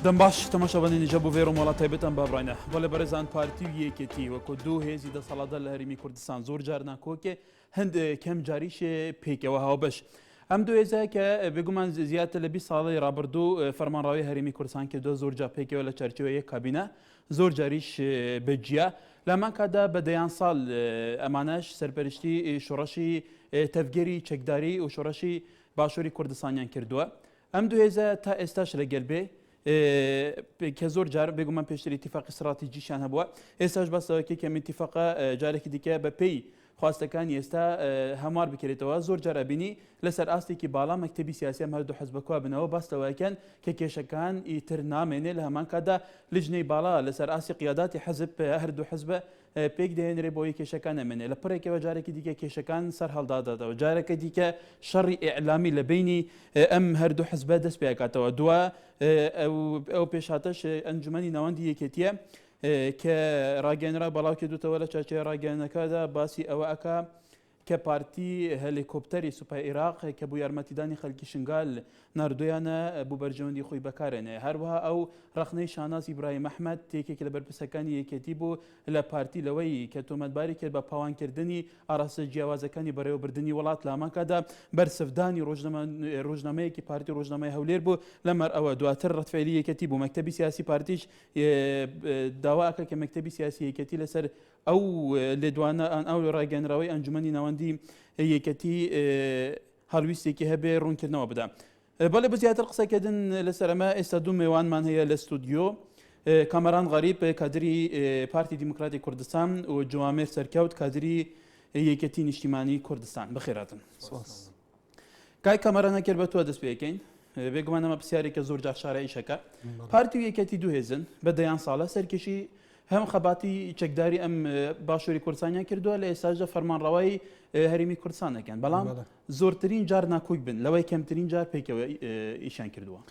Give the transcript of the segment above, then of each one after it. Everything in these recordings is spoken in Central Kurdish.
دەم باش تەماشاوانانی جە بۆ ڤێرۆ ماڵا تایبەتان بابڕینە بەڵێ بەڕێزان پارتی و یەکێتی وەکو دوو هێزی دەسەڵاتدار لە هەرێمی کوردستان زۆر جار ناکۆکێ هەند کەم جاریش پێکەوە هاوبەش ئەم دوو هێزە کە بێگومان زیاتر لە 20 ساڵی ڕابردوو فەرمانڕاوی هەرێمی کوردستان کردووە زۆر جار پێکەوە لە چارچێوە یەک کابینە زۆر جاریش بە جیا لەمان کاتدا بە دەیان ساڵ ئەمانەش سەرپەرشتی شۆڕشی تەڤگەری چەکداری و شۆڕشی باشووری کوردستانیان کردووە ئەم دوو هێزە تا ئێستاش لەگەل بێ کە زۆر جار بێگومان پێشتر ئیتیفاقی ستراتیجیشیان هەبووە ئێستاش باس لەوە کە ئەم ئیتیفاقە جارێکی دیکە بە پێی خواستەکانی ئێستا هەموار بکرێتەوە زۆر جار ئەبینی لەسەر ئاستێکی باڵا مەکتەبی سیاسی ئەم هەردوو حزبە کوا بنەوە باس لەوەکەن کە کێشەکان ئیتر نامێنێ لە هەمان کاتدا لجنەی باڵا لەسەر ئاستی قیاداتی حزب هەردوو حزبە پێک دەهێنرێ بۆی کێشەکان نەمێنێ لە پڕێکەوە جارێکی دیکە کێشەکان سەر هەڵداداتەوە جارەکە دیکە شەڕی ئیعلامی لە بینی ئەم هەردوو حزبە دەست پێکاتەوە دوا ئەو پێشهاتەش ئەنجومەنی ناوەندی یەکێتیە کە ڕاگەنرا بەڵاو کردوتەوە لە چارچێوەی ڕاگەیاندنەکەدا باسی ئەوە ئەکا کە پارتی هەلیکۆپتەری سوپای ئیراق کە بۆ یارمەتیدانی خەلکی شنگال ناردویانە بۆ بەرژەوەندی خۆی بەکارێنێ. هەروەها ئەو ڕەخنەی شاناز ئیبراهیم ئەحمەد یەکێک لە بەرپرسەکانی یەکێتی بوو لە پارتی لەوەی کە تۆمەتباری کرد بە پاوانکردنی ئاراستە جیاوازەکانی بەڕێوەبردنی وڵات لە هەمانکاتدا بەرسڤدانی ڕۆژنامەیەکی پارتی ڕۆژنامەی هەولێر بوو لەمەر ئەوە دواتر ڕەتفعیلی یەکێتی بوو مەکتەبی سیاسی پارتیش داوا ئەکا کە مەکتەبی سیاسی یەکێتی لەسەر ئەو لێدوانە ئان ئەو ڕاگەنراوەی ئەنجومەنی ناوەندی یەکەتی هەڵویستێکی هەبێ ڕوونکردنەوە بدا. بەڵێ بۆ زیاتر قسەکردن لەسەر ئەمە ئێستا دوو مێوانمان هەیە لە ستودیۆ کامەران غەریب کادری پارتی دیموکراتی کوردستان و جوامێر سەرکەوت کادری یەکێتی نیشتیمانی کوردستان بەخێراتن. کاک کامەران ئەگەر بە تۆ دەست پێکەین بێگومان ئەمە پرسیارێکە زۆر جار شارە ئیشەکە پارتی و یەکێتی دوو هێزن بە دەیان ساڵە سەرکێشی هەم خەباتی چەکداری ئەم باشووری کوردستانیان کردووە لە ئێستاشدا فەرمانڕەوای هەرێمی کوردستان دەکەن بەڵام زۆرترین جار ناکۆک بن لەوەی کەمترین جار پێکەوە ئیشیان کردووە.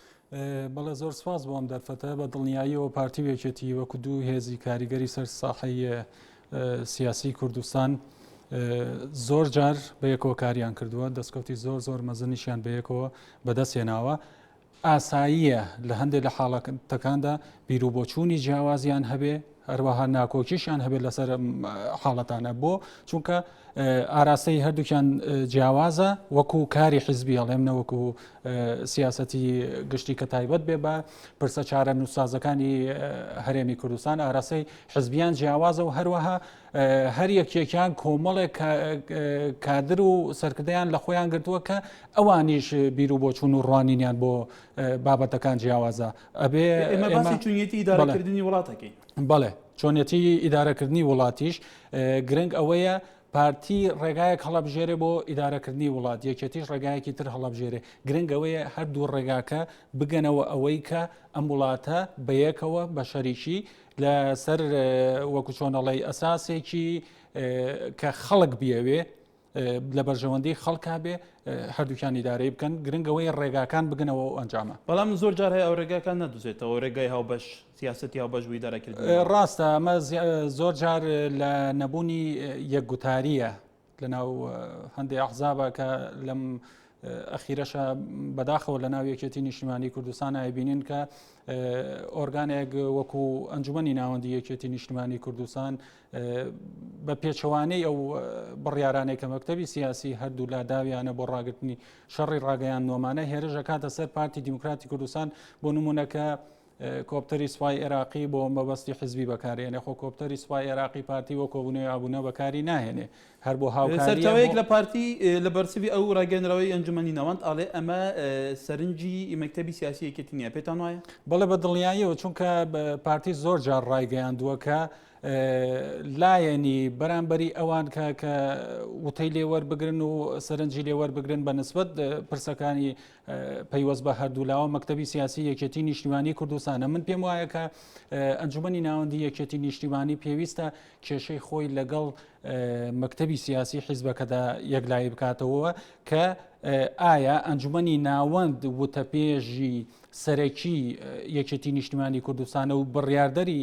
بەڵێ زۆر سپاس بۆ ئەم دەرفەتە بە دڵنیاییەوە پارتی و یەکێتی وەکو دوو هێزی کاریگەری سەر ساحەی سیاسی کوردستان زۆر جار بە یەکەوە کاریان کردووە دەستکەوتی زۆر زۆر مەزنیشیان بە یەکەوە بەدەست هێناوە ئاساییە لە هەندێک لە حاڵەتەکاندا بیروبۆچوونی جیاوازیان هەبێ هەروەها ناکۆکیشیان هەبێت لەسەر حاڵەتانە بۆ چونکە ئاراستەی هەردووکیان جیاوازە وەکو کاری حیزبی هەڵێم نەوەکو سیاستی گشتی کە تایبەت بێ بە پرسە چارە نووسازەکانی هەرێمی کوردستان ئاراستەی حزبیان جیاوازە و هەروەها هەر یەکێکیان کۆمەڵێک کادر و سەرکردیان لە خۆیان گرتووە کە ئەوانیش بیر و بۆچوون و ڕوانینیان بۆ بابەتەکان جیاوازە ئەبێ ئێمە باسی چونیەتی ئیدارەکردنی وڵاتەکەین بەڵێ چۆنیەتی ئیدارەکردنی وڵاتیش گرنگ ئەوەیە پارتی ڕێگایەک هەڵەبژێرێ بۆ ئیدارەکردنی وڵات یەکێتیش ڕێگایەکی تر هەڵەبژێرێ گرنگ ئەوەیە هەردوو ڕێگاکە بگەنەوە ئەوەی کە ئەم وڵاتە بەیەکەوە بە شەریکی لەسەر وەکو چۆنەڵی ئەساسێکی کە خەڵک بیەوێ لە بەرژەوەندی خەڵکا بێ هەردووکیان ئیدارەی بکەن گرنگ ئەوەیە ڕێگاکان بگەنەوە ئەو ئەنجامە. بەڵام زۆر جار هەیە ئەو ڕێگاکان نەدوزێتەوە ڕێگای هاوبەش سیاسەتی هاوبەش بۆ ئیدارەکردنی وڵات. ڕاستە ئەمە زۆر جار لە نەبوونی یەکگوتارییە لەناو هەندێ ئەحزابە کە لەم ئەخیرەشە بەداخەوە لە ناو یەکێتی نیشتیمانی کوردستان ئایبینین کە ئۆرگانێک وەکو ئەنجومەنی ناوەندی یەکێتی نیشتیمانی کوردستان بە پێچەوانەی ئەو بڕیارانەی کە مەکتەبی سیاسی هەردوو لا داویانە بۆ ڕاگرتنی شەڕی ڕاگەیاندنۆمانە هێرش ئەکاتە سەر پارتی دیموکراتی کوردستان بۆ نمونە کە کۆپتەری سوپای عێراقی بۆ مەبەستی حزبی بەکارێنێ خۆ کۆپتەری سوپای عێراقی پارتی وە کۆبوونەوەی ئابوونە بەکاری ناهێنێ هەر بۆ هاوکارییە سەرچاوەیەک لە پارتی لە بەرسڤی ئەو ڕاگەیەنراوەی ئەنجومەنی ناوەند ئەڵێ ئەمە سەرنجی مەکتەبی سیاسی یەکێتی نییە، پێتان وایە؟ بەڵێ بە دڵنیاییەوە، چونکە پارتی زۆر جار ڕایگەیاندووە کە لایەنی بەرامبەری ئەوان کە کە وتەی لێ وەربگرن و سەرنجی لێ وەربگرن بە نسبەت پرسەکانی پەیوەست بە هەردوولاوە مەکتەبی سیاسی یەکێتی نیشتیمانی کوردستانە من پێم وایە کە ئەنجومەنی ناوەندی یەکێتی نیشتیمانی پێویستە کێشەی خۆی لەگەڵ مەکتەبی سیاسی حیزبەکەدا یەکلایی بکاتەوە کە ئایا ئەنجومەنی ناوەند وتەپێژی سەرەکی یەکێتی نیشتیمانی کوردستانە و بڕیاردەری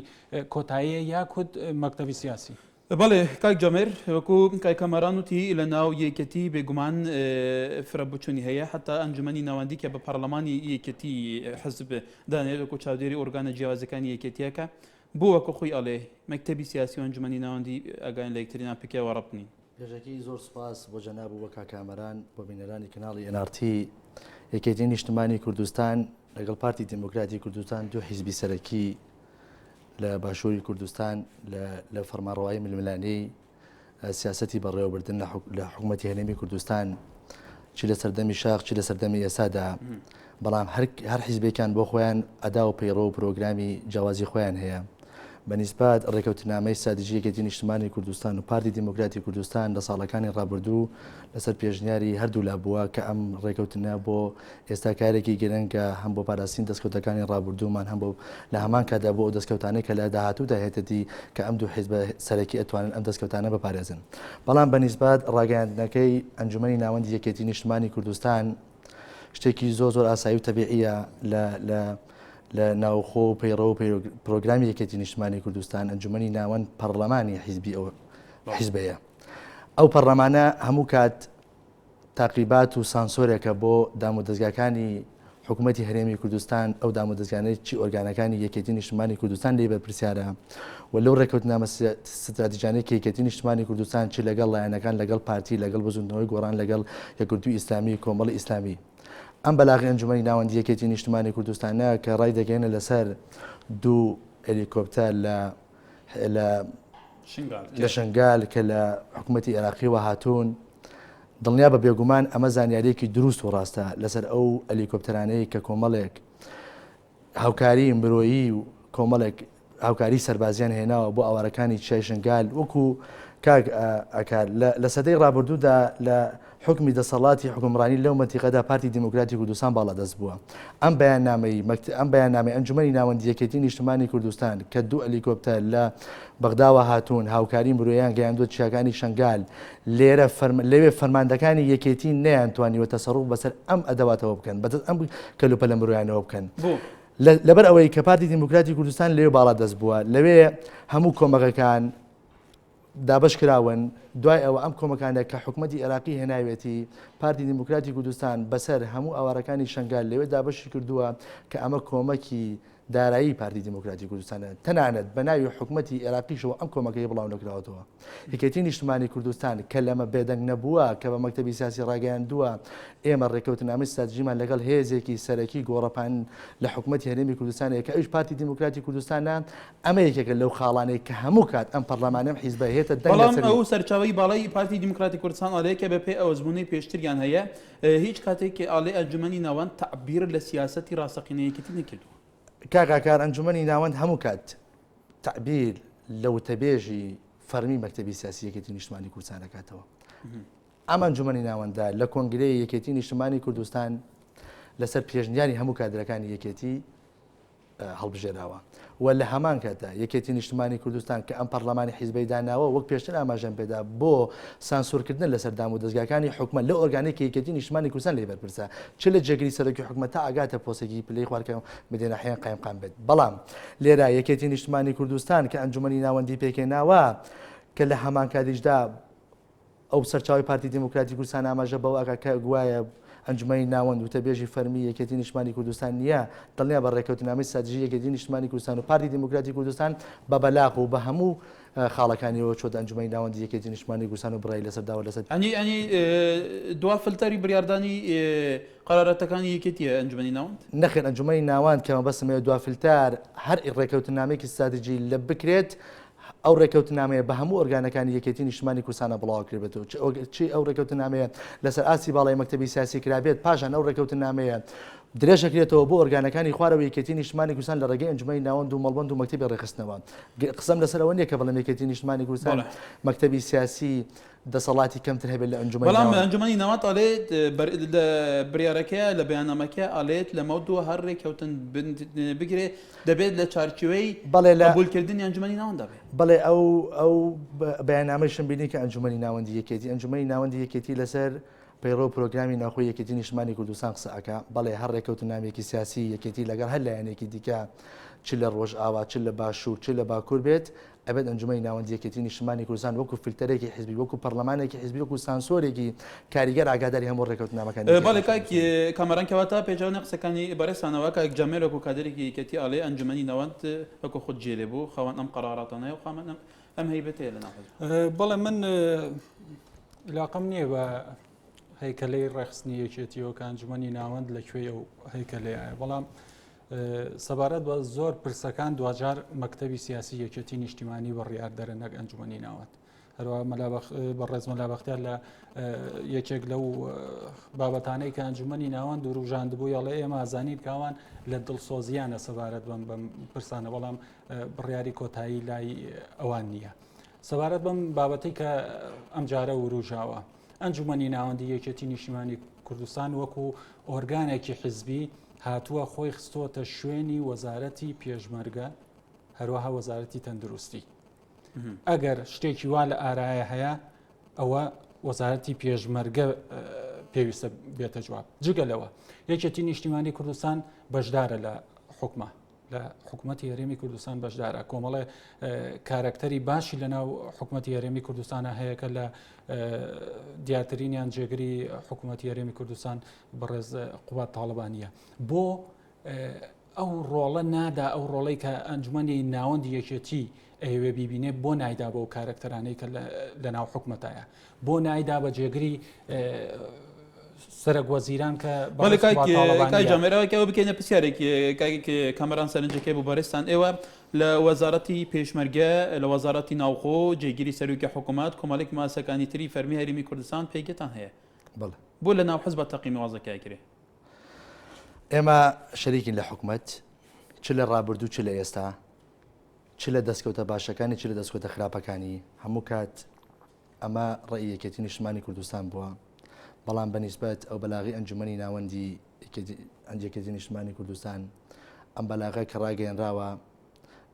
کۆتاییە یاکود مەکتەبی سیاسی. بەڵێ کاک جامێر وەکو کاک کامەران وتی لە ناو یەکێتی بێگومان فرە بچونی هەیە حتا ئەنجومەنی ناوەندی کە بە پەرلەمانی یەکێتی حزب دانێت وەکو چاودێری ئۆرگانە جیاوازەکانی یەکێتیەکە بۆ وەکو خۆی ئەڵێ مەکتەبی سیاسی و ئەنجومەنی ناوەندی ئەگایان لە یەکتری ناپکێوە ڕەبت نین. پێشەکی زۆر سوپاس بۆ جەناب و بۆ کاک کامەران بۆ بینەرانی کەناڵی NRT. یەکێتی نیشتمانی کوردستان لەگەڵ پارتی دیموکراتی کوردستان دوو حیزبی سەرەکی لە باشووری کوردستان لە فەرمانڕەوایی ململانێی سیاسەتی بەڕێوەبردن لە حکوومەتی هەرێمی کوردستان چی لە سەردەمی شاخ چی لە سەردەمی ئێسادا بەڵام هەر حیزبێکیان بۆ خۆیان ئەدا و پەیڕە و پرۆگرامی جیاوازی خۆیان هەیە بە نیسبات ڕێکەوتنامەی ستراتیژی یەکێتی نیشتمانی کوردستان و پارتی دیموکراتی کوردستان لە ساڵەکانی ڕابردوو لەسەر پێشنیاری هەردوولا بووە کە ئەم ڕێکەوتنە بۆ ئێستا کارێکی گرنگە هەم بۆ پاراستنی دەستکەوتەکانی ڕابردوومان هەم بۆ لە هەمان کاتدا بۆ ئەو دەستکەوتانەی کە لە داهاتوودا هێتە دی کە ئەم دوو حیزبە سەرەکی ئەتوانن ئەم دەستکەوتانە بپارێزن. بەڵام بە نیسبەت ڕاگەیاندنەکەی ئەنجومەنی ناوەندی یەکێتی نیشتمانی کوردستان شتێکی زۆر زۆر ئاسایی و تەبیعیە لە لە لە ناوخۆ و پەیڕەو و پرۆگرامی یەکێتی نیشتمانی کوردستان ئەنجومەنی ناوەند پەڕلەمانی حیزبی ئەو حیزبەیە. ئەو پەڕلەمانە هەموو کات تاقیبات و سانسۆرێکە بۆ دامودەزگاکانی حکوومەتی هەرێمی کوردستان، ئەو دامودەزگانەی چی ئۆرگانەکانی یەکێتی نیشتمانی کوردستان لێی بەرپرسیارە و لەو ڕێککەوتنامە ستراتیژانەی کە یەکێتی نیشتمانی کوردستان چ لەگەڵ لایەنەکان لەگەڵ پارتی لەگەڵ بزووتنەوەی گۆڕان لەگەڵ یەکگرتووی ئیسلامی کۆمەڵی ئیسلامی ئەم بەلاغی ئەنجومەنی ناوەندی یەکێتی نیشتمانی کوردستانە کە ڕایدەگەیەنە لەسەر دوو هێلیکۆپتەر لە لە لە شنگال کە لە حکوومەتی عێراقیەوە هاتوون دڵنیا بە بێگومان ئەمە زانیاریەکی دروست و ڕاستە لەسەر ئەو ئەلیکۆپتەرانەی کە کۆمەڵێک هاوکاری مرۆیی و کۆمەڵێک هاوکاری سەربازیان هێناوە بۆ ئاوارەکانی چیای شنگال وەکو کاک ئەکار لە سەدەی ڕابردوودا لە حوکمی دەسەڵاتی حوکمڕانی لەو مەنتیقەدا پارتی دیموکراتی کوردستان باڵادەست بووە. ئەم بەیاننامەی ئەم بەیاننامەی ئەنجومەنی ناوەندی یەکێتی نیشتمانی کوردستان کە دوو ئەلیکۆپتەر لە بەغداوە هاتوون هاوکاری مرۆیان گەیاندووە چیاکانی شەنگال لێرە لەوێ فەرماندەکانی یەکێتی نەیانتوانیوە تەسەروف بەسەر ئەم ئەدەواتەوە بکەن بەدەست ئەم کەلوپەلە مرۆیانەوە بکەن. لەبەر ئەوەی کە پارتی دیموکراتی کوردستان لەوێ باڵادەست بووە لەوێ هەموو کۆمەکەکان دابەش کراون، دوای ئەوە ئەم کۆمەکانە کە حکومەتی عێراقی هێناوێتی، پارتی دیموکراتی کوردستان بەسەر هەموو ئاوارەکانی شەنگال لەوێ دابەشی کردووە کە ئەمە کۆمەکی دارایی پارتی دیموکراتی کوردستانە، تەنانەت بە ناوی حکومەتی عێراقیشەوە ئەم کۆمەکەی بڵاو نەکراوەتەوە. یەکێتی نیشتمانی کوردستان کە لەمە بێدەنگ نەبووە کە بە مەکتەبی سیاسی ڕاگەیاندووە ئێمە ڕێککەوتنامەی ستراتیژیمان لەگەڵ هێزێکی سەرەکی گۆڕەپان لە حکومەتی هەرێمی کوردستان هەیە کە ئەویش پارتی دیموکراتی کوردستانە، ئەمە یەکێکە لەو خاڵانەی کە هەموو کات ئەم پەڕلەمانە ئەم حیزبە هێتە دەنگ بەڵام لەسەری. ئەو سەرچاوەی باڵای پارتی دیموکراتی کوردستان ئەڵێ کە بەپێی ئەو ئەزموونەی پێشتریان هەیە هیچ کاتێک ئەڵێ ئەنجومەنی ناوەند تەعبیر لە سیاسەتی ڕاستەقینەی یەکێتی نەکردووە. کاک ئاکار ئەنجومەنی ناوەند هەموو کات تەعبیر لە وتەبێژی فەرمی مەکتەبی سیاسی یەکێتی نیشتمانی کوردستان دەکاتەوە. ئەم ئەنجومەنی ناوەندە لە کۆنگرەی یەکێتی نیشتمانی کوردستان لەسەر پێشنیاری هەموو کادرەکانی یەکێتی هەڵبژێراوە و لە هەمان کاتدا یەکێتی نیشتمانی کوردستان کە ئەم پەڕلەمانی حیزبەی داناوە وەک پێشتر ئاماژەم پێدا بۆ سانسۆرکردن لەسەر دام و دەزگاکانی حکومەت لەو ئۆرگانەی کە یەکێتی نیشتمانی کوردستان لێی بەرپرسە چ لە جێگری سەرۆکی حکومەت تا ئەگاتە پۆستێکی پلەی خوار کە مدێناحیان قایمقام بێت بەڵام لێرە یەکێتی نیشتمانی کوردستان کە ئەنجومەنی ناوەندی پێکهێناوە کە لە هەمان کاتیشدا ئەو سەرچاوەی پارتی دیموکراتی کوردستان ئاماژە بەوە ئەکات کە گوایە ئەنجومەنی ناوەند وتەبێژی فەرمی یەکێتی نیشتمانی کوردستان نییە، دڵنیا بە ڕێککەوتنامەی ستراتیژی یەکێتی نیشتمانی کوردستان و پارتی دیموکراتی کوردستان بە بەلاغ و بە هەموو خاڵەکانیەوە چۆتە ئەنجومەنی ناوەندی یەکێتی نیشتمانی کوردستان و بڕیاری لەسەر داوە لەسەر ئەنی ئەنی دوا فلتەری بڕیاردانی قەرارەتەکانی یەکێتیە ئەنجومەنی ناوەند؟ نەخێر ئەنجومەنی ناوەند کە مەبەستم ئەوەیە دوا فلتەر هەر ڕێککەوتنامەیەکی ستراتیژی لە بکرێت ئەو ڕێککەوتنامەیە بە هەموو ئۆرگانەکانی یەکێتی نیشتمانی کوردستانە بڵاوکرێتەوە چ ئەو ڕێککەوتنامەیە لەسەر ئاستی باڵای مەکتەبی سیاسی کرابێت پاشان ئەو ڕێککەوتنامەیە درێژەکرێتەوە بۆ ئۆرگانەکانی خوارەوە یەکێتی نیشتمانی کوردستان لە ڕێگەی ئەنجومەنی ناوەند و مەڵبەند و مەکتەبی ڕێکخستنەوە قسەم لەسەر ئەوە نییە کە بڵێم یەکێتی نیشتمانی کوردستان مەکتەبی سیاسی دەسەڵاتی کەمتر هەبێت لە ئەنجومەنی بەڵام ئەنجومەنی ناوەند ئەڵێت لە بڕیارەکەیە لە بەیاننامەکە ئەڵێت لەمەودوا هەر ڕێککەوتن بگرێ دەبێت لە چارچێوەی بەڵێ لە قبوڵکردنی ئەنجومەنی ناوەندا بێت. بەڵێ ئەو ئەو بەیاننامەیشم بینی کە ئەنجومەنی ناوەندی یەکێتی ئەنجومەنی ناوەندی یەکێتی لەسەر پەیڕەو پرۆگرامی ناوخۆی یەکێتی نیشتمانی کوردستان قسە ئەکا بەڵێ هەر ڕێککەوتنامێکی سیاسی یەکێتی لەگەڵ هەر لایەنێکی دیکە چ لە ڕۆژئاوا چ لە باشوور چ لە باکوور بێت. ئەبێت ئەنجومەنی ناوەندی یەکێتی نیشتمانی کوردستان وەکو فلتەرێکی حزبی، وەکو پەرلەمانێکی حزبی، وەکو سانسۆرێکی کاریگەر ئاگاداری هەموو ڕێکەوتنامەکانی یەکێتی بەڵێ کاک نیشتمانی کوردستان. کامەران کەواتە پێچەوانەی قسەکانی بەڕێزتانەوە کاک جامێر وەکو کادێرێکی یەکێتی ئەڵێ ئەنجومەنی ناوەند وەکو خود جێ لێ بوو خاوەن ئەم قەراراتانەیە و خاوەن ئەم هەیبەتەیە لەناو حزب. بەڵێ من عیلاقەم نییە بە هەیکەلەی ڕێکخستنی یەکێتیەوە کە ئەنجومەنی ناوەند لە کوێی ئەو هەیکەلەیە بەڵام سەبارەت بە زۆر پرسەکان دواجار مەکتەبی سیاسی یەکێتی نیشتیمانی بڕیاردەرە نەک ئەنجومەنی ناوەند. هەروە بەڕێز مەلا بەختیار لە یەکێک لەو بابەتانەی کە ئەنجومەنی ناوەند وروژاندبوو یاڵێ ئێمە زانین کاوان لە دڵسۆزیانە سەبارەت بەم بەم پرسانە بەڵام بڕیاری کۆتایی لای ئەوان نییە. سەبارەت بەم بابەتەی کە ئەمجارە وروژاوە ئەنجومەنی ناوەندی یەکێتی نیشتیمانی کوردستان وەکو ئۆرگانێکی حزبی هاتووە خۆی خستۆتە شوێنی وەزارەتی پێشمەرگە هەروەها وەزارەتی تەندروستی ئەگەر شتێکی وا لە ئارایە هەیە ئەوە وەزارەتی پێشمەرگە پێویستە بێتە جواب جگە لەوە یەکێتی نیشتیمانی کوردستان بەشدارە لە حکومە لە حکوومەتی هەرێمی کوردستان بەشدارە کۆمەڵێ کارەکتەری باشی لە ناو حکوومەتی هەرێمی کوردستانە هەیە کە لە دیارترینیان جێگری حکوومەتی هەرێمی کوردستان بەڕێز قوباد تاڵەبانیە بۆ ئەو ڕۆڵە نادا ئەو ڕۆڵەی کە ئەنجومەنی ناوەندی یەکێتی ئەیەوێ بیبینێ بۆ نایدا بەو کارەکتەرانەی کە لە ناو حکومەتایە بۆ نایدا بە جێگری سەرەک وەزیران کە بەڵێ کاک کاک جامێر ئەوە کە ئەوە بکەینە پرسیارێک کاک کامەران سەرنجەکەی بۆ بەڕێزتان ئێوە لە وەزارەتی پێشمەرگە لە وەزارەتی ناوخۆ جێگیری سەرۆکی حکوومەت کۆمەڵێک ماسەکانی تری فەرمی هەرێمی کوردستان پێگەتان هەیە بەڵێ بۆ لە ناو حزبە تەقیمی وازەکە ئەکرێ؟ ئێمە شەریکین لە حکومەت چ لە ڕابردوو چ لە ئێستا چ لە دەستکەوتە باشەکانی چ لە دەستکەوتە خراپەکانی هەموو کات ئەمە ڕێی یەکێتی نیشتمانی کوردستان بووە بەڵام بە نیسبەت ئەو بەلاغی ئەنجومەنی ناوەندی یەکێتی نیشتمانی کوردستان ئەم بەلاغە کە ڕاگەیەنراوە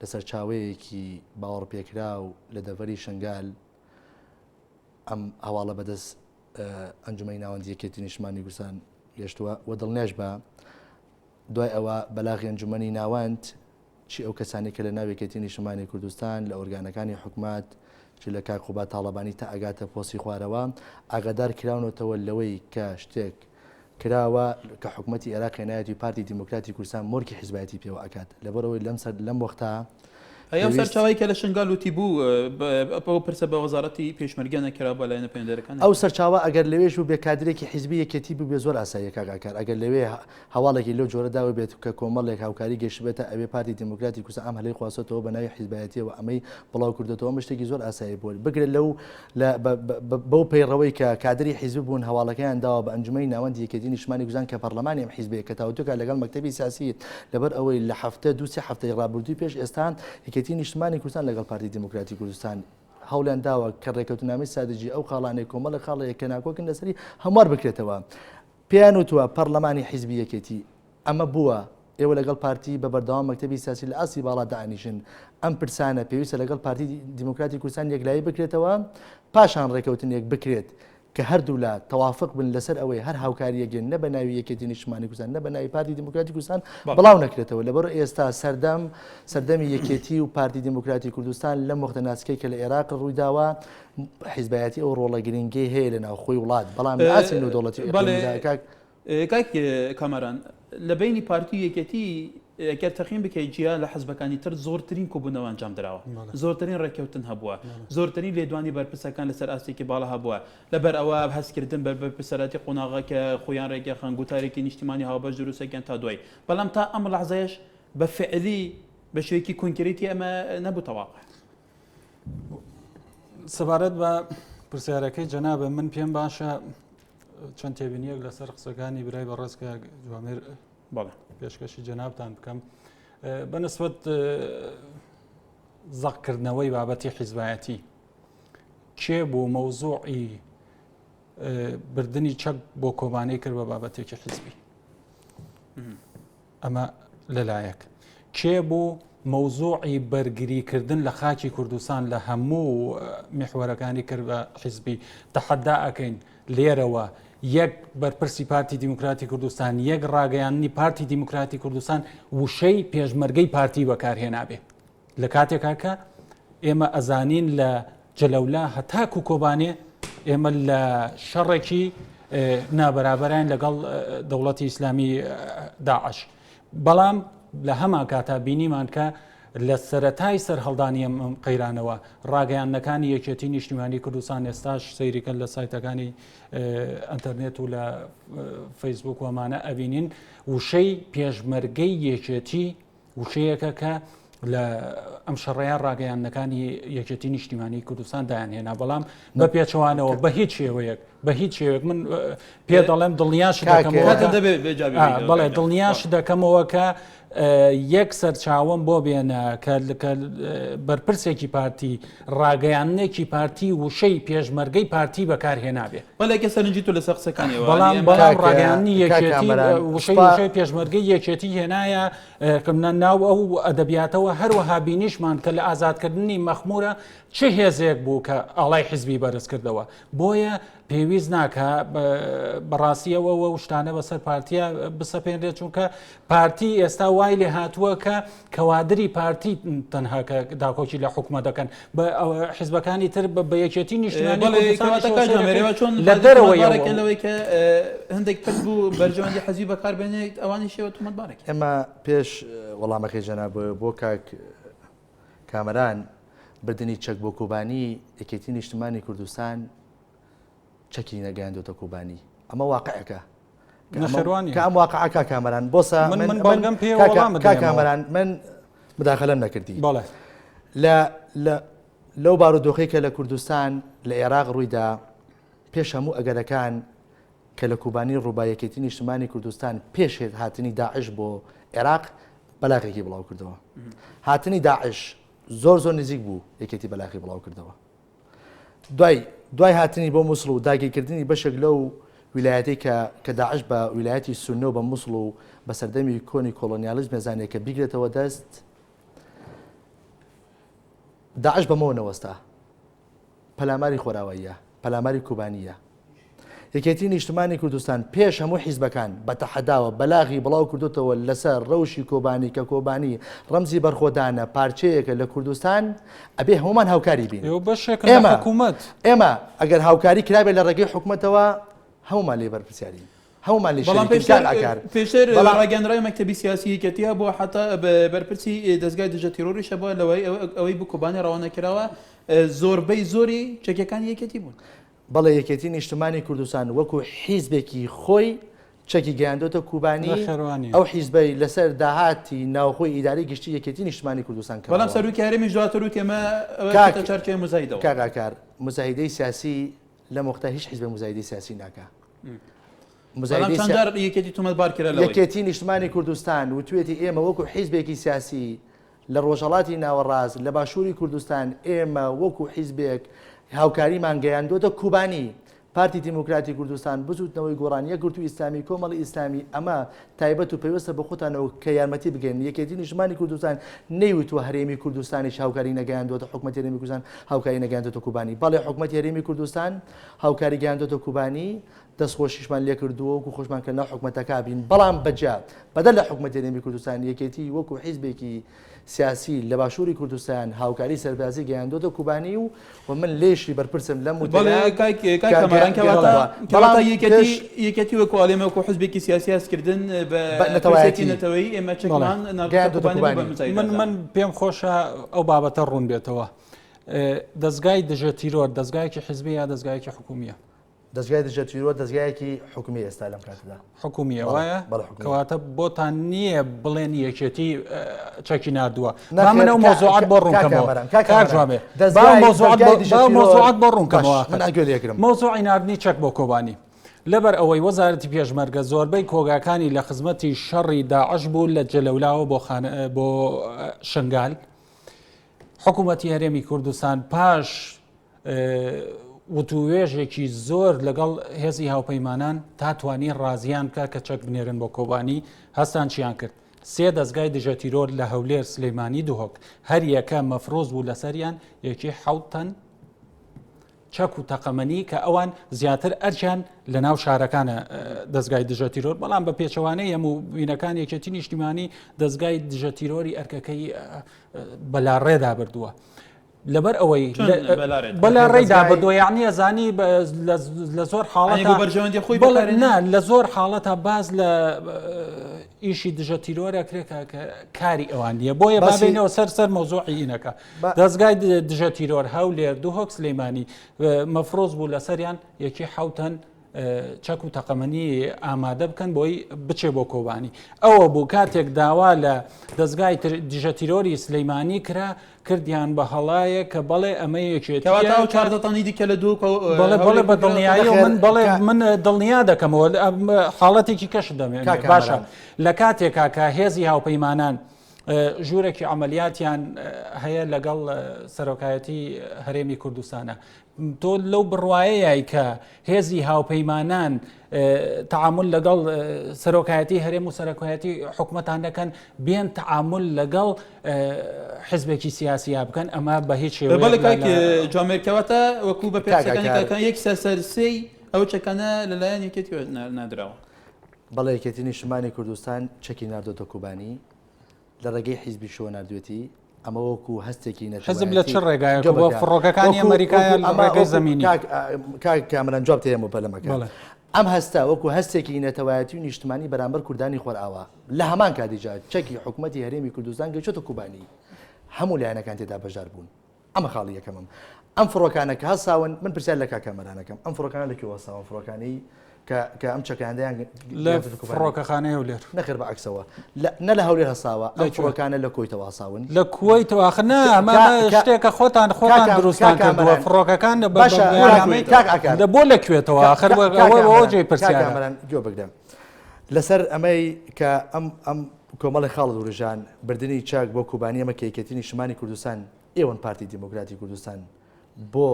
لە سەرچاوەیەکی باوەڕپێکراو لە دەڤەری شنگال ئەم هەواڵە بەدەست ئەنجومەنی ناوەندی یەکێتی نیشتمانی کوردستان گەشتووە و دڵنیاش بە دوای ئەوە بەلاغی ئەنجومەنی ناوەند چی ئەو کەسانی کە لە ناو یەکێتی نیشتمانی کوردستان لە ئۆرگانەکانی حکومەت چ لە کاک قوباد تاڵەبانی تا ئەگاتە پۆستی خوارەوە ئاگادار کراونەتەوە لەوەی کە شتێک کراوە کە حکومەتی ئێراق هێنایەتی و پارتی دیموکراتی کوردستان مۆرکی حیزبایەتی پێوە ئەکات لەبەرئەوەی لەم سەر لەم وەختە ئەی ئەو سەرچاوەی کە لە شنگال وتی بوو ئەو پرسە بە وەزارەتی پێشمەرگە نەکرا بە لایەنە پەیوەندیدارەکان ئەو سەرچاوە ئەگەر لەوێش بوو بێ کادرێکی حیزبی یەکێتی بوو بێ زۆر ئاساییە کاک ئاکار ئەگەر لەوێ هەواڵێکی لەو جۆرە داوە بێت کە کۆمەڵێک هاوکاری گەشتبێتە ئەوێ پارتی دیموکراتی کوردستان ئەم هەلەی خواستۆتەوە بە ناوی حیزبایەتیەوە ئەمەی بڵاو کردۆتەوە ئەمە شتێکی زۆر ئاسایی بووە بگرە لەو لە بەو پەیڕەوەی کە کادری حیزب بوون هەواڵەکەیان داوە بە ئەنجومەنی ناوەندی یەکێتی نیشتمانی کوردستان کە پەرلەمانی ئەم حیزبەیە کە تاوتوێکە لەگەڵ مەکتەبی سیاسی لەبەر ئەوەی لە هەفتە دوو سێ هەفتەی ڕابردووی پێش ئێستا یەکێتی نیشتمانی کوردستان لەگەڵ پارتی دیموکراتی کوردستان هەوڵیان داوە کە ڕێکەوتنامەی ستراتیژی ئەو خاڵانەی کۆمەڵە خاڵەیە کە ناکۆکن لەسەری هەموار بکرێتەوە پێیان وتووە پەڕلەمانی حیزبی یەکێتی ئەمە بووە، ئێوە لەگەڵ پارتی بە بەردەوام مەکتەبی سیاسی لە ئاستی باڵا دائەنیشن، ئەم پرسانە پێویستە لەگەڵ پارتی دیموکراتی کوردستان یەکلایی بکرێتەوە، پاشان ڕێکەوتنێک بکرێت کە هەردوولا تەوافق بن لەسەر ئەوەی هەر هاوکارییەک نە بە ناوی یەکێتی نیشتمانی کوردستان نە بە ناوی پارتی دیموکراتی کوردستان بڵاو نەکرێتەوە، لەبەر ئێستا سەردەم سەردەمی یەکێتی و پارتی دیموکراتی کوردستان لەم وەختە ناسکەی کە لە ئێراق ڕوویداوە حیزبایەتی ئەو ڕۆڵە گرنگەی هەیە لە ناوخۆی وڵات بەڵام لە ئاستی نێودەوڵەتی و ئیقلیمیدا کاک کاک کامەران لە بەینی پارتی و یەکێتی گەر تەقیم بکەیت جیا لە حزبەکانی تر زۆرترین کۆبوونەوە ئەنجام دراوە زۆرترین ڕێککەوتن هەبووە زۆرترین لێدوانی بەرپرسەکان لەسەر ئاستێکی باڵا هەبووە لەبەر ئەوە هەستکردن بە بەرپرسەراتی قۆناغە کە خۆیان ڕێکیان گوتارێکی نیشتیمانی هاوبەش دروستەکەن تا دوای بەڵام تا ئەم لەحزەیەش بە فعلی بە شێوەیەکی کۆنکرێتی ئەمە نەبووتە واقع. سەبارەت بە پرسیارەکەی جەنابە من پێم باشە چەند تێبینیەک لەسەر قسەکانی برای بەڕێز کە جوامێر بەڵێ پێشکەشی جەنابتان بکەم بەنسبەت زەقکردنەوەی بابەتی حیزبایەتی کێ بوو مەوزوعی بردننی چەک بۆ کۆبانەی کرد بە بابەتێکی حیزبی ئەمە لەلایەک. کێ بوو مەوزوعی بەرگری کردن لە خاکی کوردستان لە هەموو میحوەرەکانی کرد بە حیزبی؟ تەحەدا ئەکەین لێرەوە یەک بەرپرسی پارتی دیموکراتی کوردستان یەک ڕاگەیاندنی پارتی دیموکراتی کوردستان وشەی پێشمەرگەی پارتی بەکارهێنابێ لە کاتێکا کە. ئێمە ئەزانین لە جەلەولا هەتاکو کۆبانێ ئێمە لە شەڕێکی نابەرابەراین لەگەڵ دەوڵەتی ئیسلامی داعش. بەڵام لە هەمان کاتا بینیمان کە لە سەرەتای سەرهەڵدانی ئەم قەیرانەوە ڕاگەیاندنەکانی یەکێتی نیشتیمانی کوردستان ئێستاش سەیریکەن لە سایتەکانی ئەتەرنێت و لە فەیسبوک وەمانە ئەبینین وشەی پێشمەرگەی یەکێتی وشەیەکە کە لە ئەم شەڕەیە ڕاگەیاندنەکانی یەکێتی نیشتیمانی کوردستان دایان هێنا بەڵام بە پێچەوانەوە بە هیچ شێوەیەک بە هیچ شێوەیەک من پێ دەڵێم دڵنیاش دەکەمەوە بەڵێ دڵنیاش دەکەمەوە کە یەک سەرچاوم بۆ بێنە کە بەرپرسێکی پارتی ڕاگەیاندنێکی پارتی وشەی پێشمەرگەی پارتی بەکارهێنابێ بەڵێ کە سەرنجی تۆ لەسەر قسەکانی بەڵام بەڵام ڕاگەیاندنی یەکێتی وشەی وشەی پێشمەرگەی یەکێتی هێنایە ناو ئەو ئەدەبیاتەوە هەروەها بینیشمان کە لە ئازادکردنی مەخمورە چ هێزێک بوو کە ئاڵای حزبی بەرز کردەوە بۆیە پێویست ناکە بەڕاستیەوە و شتانە بەسەر پارتیا بسەپێنرێت چونکە پارتی ئێستا وای لێ هاتووە کە کەوادری پارتی تەنها کە داکۆکی لە حکومە دەکەن بە حزبەکانی تر بە یەکێتی نیشتمانی لە دەرەوە لەوەی کە هەندێک پرس بوو بەرژەوەندی حەزی بەکاربێنێت ئەوانی شێوە تۆمەتبارێک ئێمە پێش وەڵامەکەی جەناب بۆ کاک کامەران بردنی چەک بۆ کۆبانی یەکێتی نیشتمانی کوردستان چەکی نەگەیاندۆتە کۆبانی ئەمە واقعەکە کە ئەم واقعە کا کامەران بۆسە من بەڵگەم پێ کا کامەران من مداخلەم نەکردی بەڵێ لە لە لەو بارودۆخەی کە لە کوردستان لە عێراق ڕوویدا پێش هەموو ئەگەرەکان کە لە کوبانی ڕووبا یەکێتی نیشتمانی کوردستان پێش هاتنی داعش بۆ عێراق بەلاغێکی بڵاو کردەوە هاتنی داعش زۆر زۆر نزیک بوو یەکێتی بەلاغی بڵاو کردەوە دوای دوای هاتنی بۆ موسڵ و داگیرکردنی بەشێک لەو ویلایەتەی کە کە داعش بە ویلایەتی سوننە و بە موسڵ و بە سەردەمی کۆنی کۆڵۆنیالیزم دەزانێت کە بیگرێتەوە دەست داعش بەمەوە نەوەستا پەلاماری خۆراواییە پەلاماری کوبانیە یەکێتی نیشتمانی کوردستان پێش هەموو حیزبەکان بە تەحەداوە بەلاغی بڵاو کردۆتەوە لەسەر ڕەوشی کۆبانی کە کۆبانی ڕەمزی بەرخۆدانە پارچەیەکە لە کوردستان ئەبێ هەموومان هاوکاری بین ئێوە بەشێکن لە حکوومەت. ئێمە ئەگەر هاوکاری کرابێت لە ڕێگەی حکومەتەوە هەموومان لێی بەرپرسیارین هەموومان لێی بەڵام شەریکین پێشتر کاک ئاکار پێشتر بەڵام ڕاگەیاندراوی مەکتەبی سیاسی یەکێتی هەبووە حەتا بەرپرسی دەزگای دژە تیرۆریش هەبووە لەوەی ئەوەی بۆ کۆبانێ ڕەوانە کراوە زۆربەی زۆری چەکەکانی یەکێتی بوون. بەڵێ یەکێتی نیشتمانی کوردستان وەکو حیزبێکی خۆی چەکی گەیاندۆتە کوبانی، ئەو حیزبەی لەسەر داهاتی ناوخۆی ئیدارەی گشتی یەکێتی نیشتمانی کوردستان کراوە. بەڵام سەرۆکی هەرێمیش دواتر وتی ئەمە ئەوە چارچێوەی موزایدەوە. کاک ئاکار، موزایدەی سیاسی لەم وەختە هیچ حیزبێک موزایدەی سیاسی ناکا. بەڵام چەند جار یەکێتی تۆمەتبار کرا لەوەی. یەکێتی نیشتمانی کوردستان وتوێتی ئێمە وەکو حیزبێکی سیاسی لە ڕۆژهەڵاتی ناوەڕاست، لە باشووری کوردستان ئێمە وەکو حیزبێک هاوکاریمان گەیاندۆتە کوبانی. پارتی دیموکراتی کوردستان، بزووتنەوەی گۆڕان، یەکگرتووی ئیسلامی، کۆمەڵی ئیسلامی، ئەمە تایبەت و پەیوەستە بە خۆتانەوە کە یارمەتی بگەیەنن. یەکێتی نیشتمانی کوردستان نەیوتووە هەرێمی کوردستانیش هاوکاری نەگەیاندووەتە حکومەتی هەرێمی کوردستان هاوکاری نەگەیاندۆتە کوبانی. بەڵێ حکومەتی هەرێمی کوردستان هاوکاری گەیاندۆتە کوبانی، دەستخۆشیشمان لێکردووە وەکو خۆشمان کە لەناو حکومەتەکە بین، بەڵام بەجیا بەدەر لە حکومەتی هەرێمی کوردستان یەکێتی وەکو حیزبێکی سیاسی لە باشووری کوردستان هاوکاری سەربازی گەیاندۆتە کوبانی و و من لێشی بەرپرسم لەم وتەیە کاک کامەران کەواتە بەڵام یەکێتی یەکێتی وەکو ئەڵێم وەکو حزبێکی سیاسی هەستکردن بە نەتەوایەتی نەتەوەیی ئێمە چەکمان ناردۆتە کوبانی من من پێم خۆشە ئەو بابەتە ڕوون بێتەوە دەزگای دژە تیرۆر دەزگایەکی حزبی یا دەزگایەکی حکومیە دەزگای دژە تیرۆر دەزگایەکی حکومی ئێستا لەم کاتەدا. حکومیە وایە؟ بەڵێ حکومیە. کەواتە بۆتان نییە بڵێن یەکێتی چەکی ناردووە. با من ئەو مەوزوعەت بۆ ڕوون کەمەوە. کاک جوامێر با مەوزوعەت بۆ ڕوون کەمەوە. من ئەگوێ لێگرم. مەوزوعی ناردنی چەک بۆ کۆبانی. لەبەر ئەوەی وەزارەتی پێشمەرگە زۆربەی کۆگاکانی لە خزمەتی شەڕی داعش بوو لە جەلەولاوە بۆ بۆ شنگال. حکوومەتی هەرێمی کوردستان پاش وتووێژێکی زۆر لەگەڵ هێزی هاوپەیمانان تا توانی ڕازیان بکە کە چەک بنێرن بۆ کۆبانی هەستان چیان کرد سێ دەستگای دژە تیرۆر لە هەولێر سلەیمانی دهۆک هەر یەکە مەفرۆز بوو لەسەریان یەکی حوت تەن چەک و تەقەمەنی کە ئەوان زیاتر ئەرکیان لە ناو شارەکانە دەستگای دژە تیرۆر بەڵام بە پێچەوانەی هەموو وینەکان یەکێتی نیشتیمانی دەستگای دژە تیرۆری ئەرکەکەی بەلاڕێدا بردووە. لەبەر ئەوەی بەلا ڕێدا بەدۆ یعنی ئەزانی لە زۆر حاڵەت بەرژەوەندی خۆی نا لە زۆر حاڵەتە باز لە ئیشی دژە تیرۆرە کرێکە کە کاری ئەوان نییە بۆیە بابینەوە سەر سەر مەوزوعینەکە دەستگای دژە تیرۆر هەولێر دهۆک سلەیمانی مەفرۆز بوو لەسەریان یەکی حوتەن چەک و تەقەمەنی ئامادە بکەن بۆی بچێ بۆ کۆبانی ئەوە بوو کاتێک داوا لە دەستگای دژە تیرۆری سلەیمانی کرا کردیان بە هەڵایە کە بەڵێ ئەمە یەکێت چاردەتانی دیکە لە دوو بەڵێ بەڵێ بە دڵنیایی من بەڵێ من دڵنیا دەکەمەوە حاڵەتێکی کەش دەمێ باشە لە کاتێکا کە هێزی هاوپەیمانان ژوورێکی عملیاتیان هەیە لەگەڵ سەرۆکایەتی هەرێمی کوردستانە تۆ لەو بڕوایەیای کە هێزی هاوپەیمانان تەعامول لەگەڵ سەرۆکایەتی هەرێم و سەرۆکایەتی حکومەتان دەکەن بێن تەعامول لەگەڵ حزبێکی سیاسیا بکەن ئەمە بە هیچ شێوەیەک بەڵێ کاک جوامێر کەواتە وەکو بە پێ کاکان یەک سەر سێی ئەو چەکانە لەلایەن یەکێتی نادراوە. بەڵێ یەکێتی نیشتمانی کوردستان چەکی ناردۆتە کوبانی لە ڕێگەی حیزبیشەوە ناردوێتی، ئەمە وەکو هەستێکی نەتەوایەتی. حزب لە چ ڕێگایەکەوە؟ فڕۆکەکانی ئەمەریکایە لە ڕێگەی زەمینی؟ کاک کامەران جواب تێیەمەوە پەلە مەکە. ئەم هەستە وەکو هەستێکی نەتەوایەتی و نیشتمانی بەرامبەر کوردانی خۆرئاوا، لە هەمان کاتیشدا چەکی حکومەتی هەرێمی کوردستان گەیشتۆتە کوبانی، هەموو لایەنەکان تێدا بەشدار بوون. ئەمە خاڵی یەکەمم. ئەم فڕۆکانە کە هەڵساون، من پرسیار لە کاک کامەران ئەکەم، ئەم فڕۆکانە لە کوێوە هەڵساون؟ فڕۆکانەی کە کە ئەم چەکانەیان لە فڕۆکەخانەی هەولێر. نەخێر بە عەکسەوە. نە لە هەولێر هەڵساوە، ئەم فڕۆکانە لە کوەیتەوە هەڵساون. لە کوەیتەوە؟ ئاخر نا، ئەمە شتێکە خۆتان خۆتان دروستتان کردووە. فڕۆکەکان باشە کاک ئاکار بۆ لە کوێتەوە؟ ئاخر ئەوە جێی پرسیارە. کاک کامەران گوێ بگرە. لەسەر ئەمەی کە ئەم ئەم کۆمەڵی خاڵت وروژان، بردنی چەک بۆ کوبانی ئەمە کە یەکێتی نیشتمانی کوردستان ئێوەن پارتی دیموکراتی کوردستان بۆ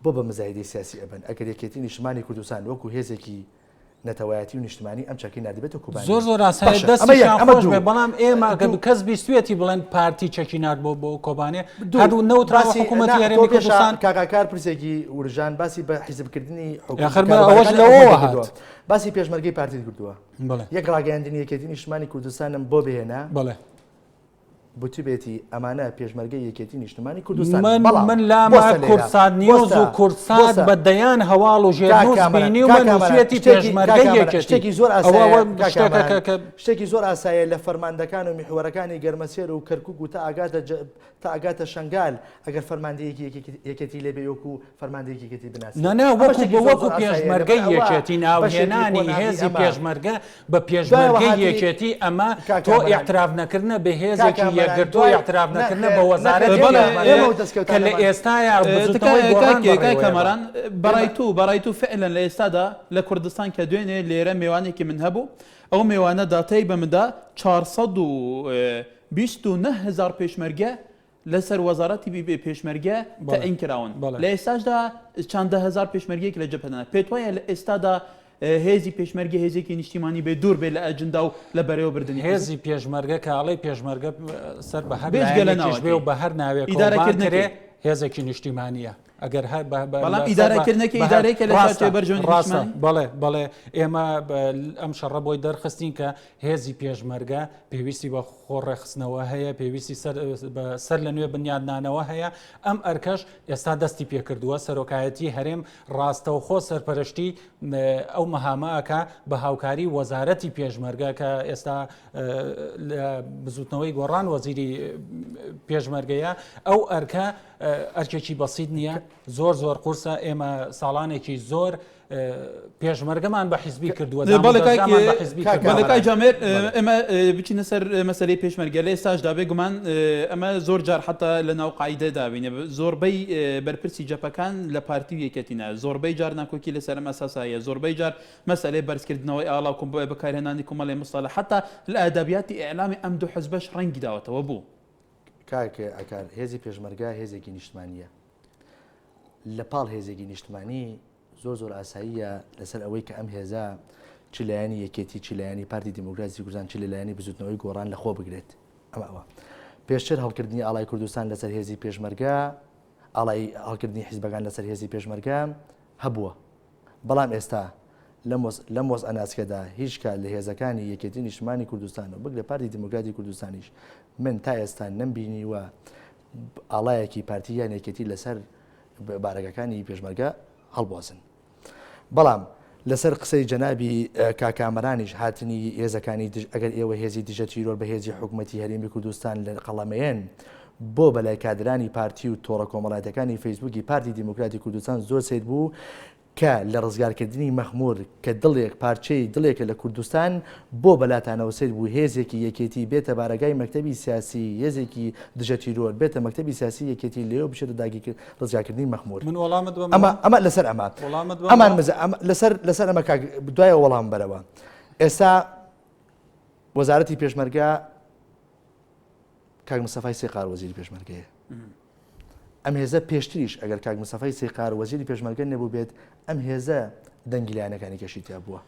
بۆ بە مزایدەی سیاسی ئەبەن ئەگەر یەکێتی نیشتمانی کوردستان وەکو هێزێکی نەتەوایەتی و نیشتمانی ئەم چەکەی ناردبێتە کوبانی زۆر زۆر ئاسایە باشە ئەمە یەک دەستیشیان ئەمە خۆش دوو بێ بەڵام ئێمە ئەگەر دوو کەس بیستوێتی بڵێن پارتی چەکی نارد بۆ بۆ کۆبانێ دوو هەر نەوتراوە باسی حکوومەتی نا تۆ هەرێمی پێشا کوردستان کاکاکار پرسێکی ورژان باسی بە حیزبکردنی حکوم آخر بە ئەوەش کاروبارەکانی لەوەوە حکومەتی کردووە هات باسی پێشمەرگەی پارتیت کردووە بەڵێ یەک ڕاگەیاندنی یەکێتی نیشتمانی کوردستانم بۆ بهێنە بەڵێ بوتبێتی ئەمانە پێشمەرگەی یەکێتی نیشتمانی کوردستانن من بەڵام من لامە بۆستە لێرە کوردسات نیوز بۆستە و کوردسات بۆستە بە دەیان هەواڵ و کاک ژێرنووس کامەران بینیومە کاک کامەران نووسویەتی شتێکی کاک پێشمەرگەی کامەران یەکێتی شتێکی زۆر ئەوە ئاسایە ئەوە کاک شتێکە کامەران کە کە شتێکی زۆر ئاسایە لە فەرماندەکان و میحوەرەکانی گەرمەسێر و کەرکوک و تا ئاگاتە تا ئەگاتە شەنگال ئەگەر فەرماندەیەکی یەکێتی لێ بێ وەکو فەرماندەیەکی یەکێتی بناسرێت نا نا ئەمە وەکو شتێکی زۆر وەکو زۆر ئاساییە لەبەر پێشمەرگەی ئەوە یەکێتی بەشێکی ناوهێنانی قۆناغی هێزی ئەمە پێشمەرگە بە دوایەوە پێشمەرگەی هاتی یەکێتی ئەمە کاک تۆ کامەران ئیعتراف نەکردنە بە کاک هێزێکی کامەران یەکگرتوو دوای ئیعتراف نەکردنە نەخێر بە نەخێر وەزارەتی بەڵێ ئێمە پێشمەرگە ئێمە و کە لە دەستکەوتانەمان ئێستایا بزوتنەوەی تکایە گۆڕان کاک کاک بەڕێوەیە بە کامەران بەڕای ئێمە تو بەڕای تو فعلا لە ئێستادا لە کوردستان کە دوێنێ لێرە مێوانێکی من هەبوو ئەو مێوانە داتای بە مندا 429 هەزار پێشمەرگە لەسەر وەزارەتی پێشمەرگە تەعین کراون، لە ئێستاشدا چەندە هەزار پێشمەرگەیەک لە جەبهەدان، پێتوایە لە ئێستادا هێزی پێشمەرگە هێزێکی نیشتیمانی بێ دوور بێ لە ئەجندا و لە بەرێوەبردنی حزب؟ هێزی پێشمەرگە کە ئەڵێی پێشمەرگە سەر بە هەر بێجگە لە لایەنێکیش بێ و ناوەکەی بە هەر ناوێکەوە ئیدارەکردنەکەی. بانگ کرێ هێزێکی نیشتیمانییە. ئەگەر هەر بە بە بەڵام لەسەر بە ئیدارەکردنەکەی بە هەر ئیدارەیەکە لە ڕاستە چوارچێوەی بەرژەوەندی ڕاستە نیشتمانی؟ بەڵێ بەڵێ ئێمە ئەم شەڕە بۆی دەرخستین کە هێزی پێشمەرگە پێویستی بە خۆ ڕێکخستنەوە هەیە، پێویستی سەر بە سەر لە نوێ بنیادنانەوە هەیە، ئەم ئەرکەش ئێستا دەستی پێکردووە، سەرۆکایەتی هەرێم ڕاستەوخۆ سەرپەرشتی ئەو مەهامە ئەکا بە هاوکاری وەزارەتی پێشمەرگە کە ئێستا لە بزوتنەوەی گۆڕان وەزیری پێشمەرگەیە، ئەو ئەرکە ئەرکێکی بەسیت نییە، زۆر زۆر قورسە، ئێمە ساڵانێکی زۆر پێشمەرگەمان بە حیزبی کردووە، دامودەزگامان بە حیزبی کردووە. بەڵێ کاک جامێر، ئێمە بچینە سەر مەسەلەی پێشمەرگە، لە ئێستاشدا بێ گومان ئەمە زۆر جار حەتا لە ناو قاعیدەدا بینێ زۆربەی بەرپرسی جەپەکان لە پارتی و یەکێتینە، زۆربەی جار ناکۆکی لەسەر ئەم ئەساسە هەیە، زۆربەی جار مەسەلەی بەرزکردنەوەی ئاڵا و بەکارهێنانی کۆمەڵێ مستەڵەح حەتا لە ئەدەبیاتی ئیعلامی ئەم دوو حزبەش ڕەنگی داوەتەوە بوو. کاک ئاکار، هێزی پێشمەرگە هێزێکی نیشتمانییە. لە پاڵ هێزێکی نیشتمانی زۆر زۆر ئاساییە لەسەر ئەوەی کە ئەم هێزە چ لایەنی یەکێتی چ لایەنی پارتی دیموکراسی کوردستان چ لە لایەنی بزوتنەوەی گۆڕان لە خۆ بگرێت ئەمە ئەوە پێشتر هەڵکردنی ئاڵای کوردستان لەسەر هێزی پێشمەرگە ئاڵای هەڵکردنی حیزبەکان لەسەر هێزی پێشمەرگە هەبووە بەڵام ئێستا لەم وەزعە ناسکەدا هیچ کات لە هێزەکانی یەکێتی نیشتمانی کوردستان و بگرە پارتی دیموکراتی کوردستانیش من تا ئێستا نەمبینیوە. ئاڵایەکی پارتی یان یەکێتی لەسەر بارەگاکانی پێشمەرگە هەڵبوازن. بەڵام لەسەر قسەی جەنابی کاک کامەرانیش هاتنی هێزەکانی دژ ئەگەر ئێوە هێزی دژە تیرۆر بە هێزی حکومەتی هەرێمی کوردستان لە قەڵەمەیەن بۆ بەلای کادرانی پارتی و تۆڕە کۆمەڵایەتەکانی فەیسبوکی پارتی دیموکراتی کوردستان زۆر سەیر بوو کە لە ڕزگارکردنی مەخمور کە دڵێک پارچەی دڵێکە لە کوردستان بۆ بەلاتانەوە سەیر بوو هێزێکی یەکێتی بێتە بارەگای مەکتەبی سیاسی هێزێکی دژە تیرۆر بێتە مەکتەبی سیاسی یەکێتی لێو بچێتە داگیرکرد ڕزگارکردنی مەخمور من وەڵامت بەمەوە؟ ئەمە ئەمە لەسەر ئەمە وەڵامت بەمەوە؟ ئەمان مزە ئەمە لەسەر لەسەر ئەمە کاک دوایە وەڵام بەرەوە ئێستا وەزارەتی پێشمەرگە کاک مستەفای سێقار وەزیری پێشمەرگەیە ئەم هێزە پێشتریش ئەگەر کاک مستەفای سێقار وەزیری پێشمەرگە نەبوو بێت ئەم هێزە دەنگی لایەنەکانی کەشی تیا بووە.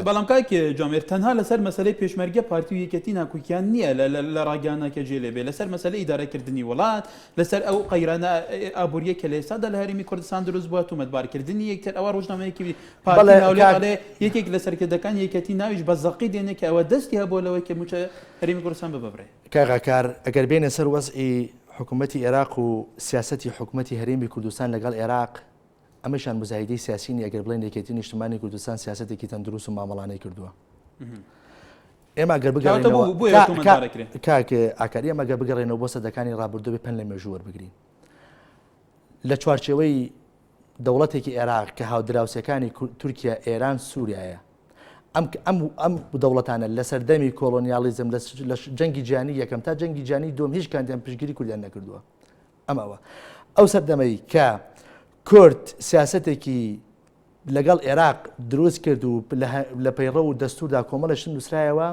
بەڵام کاک جامێر تەنها لەسەر مەسەلەی پێشمەرگە پارتی و یەکێتی ناکۆکیان نییە لە ڕاگەیاندنە کە جێ لێ بێ لەسەر مەسەلەی ئیدارەکردنی وڵات لەسەر ئەو قەیرانە ئابووریە کە لە ئێستادا لە هەرێمی کوردستان دروست بووە تۆمەتبارکردنی یەکتر ئەوە ڕۆژنامەیەکی پارتی ناولێ ئەڵێ یەکێک لە سەرکردەکانی یەکێتی ناویش بە زەقی دێنێ کە ئەوە دەستی هەبووە لەوەی کە مووچە هەرێمی کوردستان ببڕێ. کاک ئاکار ئەگەر بێینە سەر وەزعی حکوومەتی ئێراق و سیاسەتی حکوومەتی هەرێمی کوردستان لەگەڵ ئێراق ئەمەشیان موزایدەی سیاسی نیە گەر بڵێن یەکێتی نیشتمانی کوردستان سیاسەتێکی تەندروست و مامەڵانەی کردووە. ئێمە گەر بگەڕێینەوە کاک ئاکار ئێمە گەر بگەڕێنەوە بۆ سەدەکانی ڕابردوو بێ پەند لە مێژوو وەربگرین لە چوارچێوەی دەوڵەتێکی عێراق کە هاودراوسەکانی تورکیا ئێران سووریایە ئەم ئەم ئەم دەوڵەتانە لە سەردەمی کۆلۆنیالیزم لە جەنگی جیهانی یەکەم تا جەنگی جیهانی دووەم هیچ کاندیان پشتگیری کوردیان نەکردووە ئەمەوە ئەو سەردەمەی کە کورد سیاسەتێکی لەگەڵ عێراق دروست کرد و لە پەیڕەو و دەستوردا کۆمەڵە شت نووسرایەوە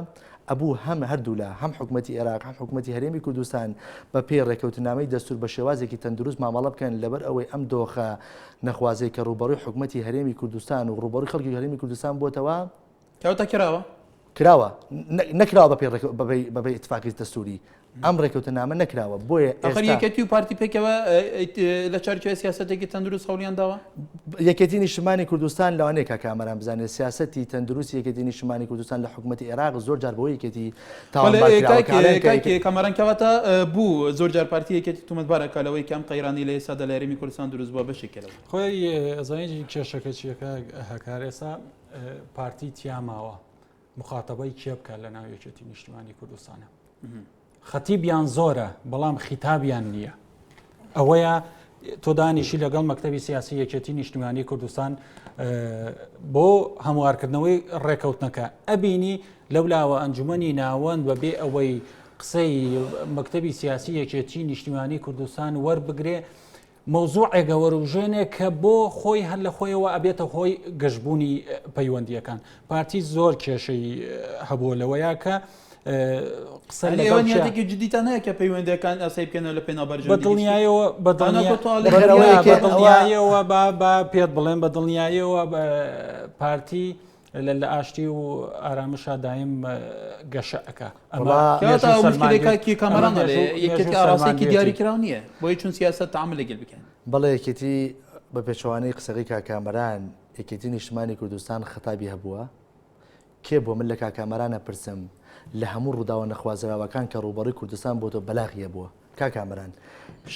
ئەبوو هەم هەردوولا هەم حکوومەتی عێراق هەم حکوومەتی هەرێمی کوردستان بە پێی ڕێکەوتنامەی دەستور بە شێوازێکی تەندروست مامەڵە بکەن لەبەر ئەوەی ئەم دۆخە نەخوازەی کە ڕووبەڕووی حکوومەتی هەرێمی کوردستان و ڕووبەڕووی خەڵکی هەرێمی کوردستان بۆتەوە کەوتە کراوە؟ کراوە نەکراوە بە پێی بە پێی ئیتفاقی دەستوری ئەم ڕێکەوتنامە نەکراوە بۆیە ئاخر یەکێتی و پارتی پێکەوە لە چوارچێوەی سیاسەتێکی تەندروست هەوڵیان داوە؟ یەکێتی نیشتمانی کوردستان لەوانەیە کاک کامەران بزانێت سیاسەتی تەندروستی یەکێتی نیشتمانی کوردستان لە حکوومەتی عێراق زۆر جار بەوەی یەکێتی تاوانبار کراوە کە ئەڵێن کە کاک کامەران کەواتە بوو زۆر جار پارتی یەکێتی تۆمەتبار ئەکا لەوەی کە ئەم قەیرانەی لە ئێستادا لە هەرێمی کوردستان دروست بووە بەشێکە لەوە. خۆی ئەزانی کێشەکە چییە کاک هەکار ئێستا پارتی تیا ماوە مخاتەبەی کێ بکات لە ناو یەکێتی نیشتیمانی کوردستانە خەتیبیان زۆرە بەڵام خیتابیان نییە ئەوەیە تۆ دانیشی لەگەڵ مەکتتەبی سیاسی یەکێتی نیشتیمانی کوردستان بۆ هەموارکردنەوەی ڕێکەوتنەکە ئەبینی لەولاوە ئەنجومنی ناوەند بە بێ ئەوەی قسەی مەکتتەبی سیاسی یەکێتی نیشتیمانی کوردستان وەربگرێ مەوزوعێک ئەوروژێنێ کە بۆ خۆی هەر لە خۆیەوە ئەبێتە هۆی گەشبوونی پەیوەندیەکان پارتی زۆر کێشەی هەبووە لەوەیە کە قسە لەگەڵ نیەتێکی جدیتان هەیە کە پەیوەندیەکان ئاسایی بکەنەوە لە پێناو بەرژەوەندی بە دڵنیایەوە بە دڵنیایەوە با با پێت بڵێم بە دڵنیایەوە پارتی لە ئاشتی و ئارامشا دایم گەشە ئەکا. مشکلەکە کامەران ئەڵێ یەکێتی ئاراستەیەکی دیاریکراو نییە بۆیە چون سیاسەت تەعامل لەگەل بکەن. بەڵێ یەکێتی بە پێچەوانەی قسەکەی کاک کامەران یەکێتی نیشتمانی کوردستان خەتابی هەبووە کێ بووە من لە کاک کامەران ئەپرسم لە هەموو ڕووداوە نەخوازراوەکان کە ڕووبەڕووی کوردستان بۆتەوە بەلاغی هەبووە کاک کامەران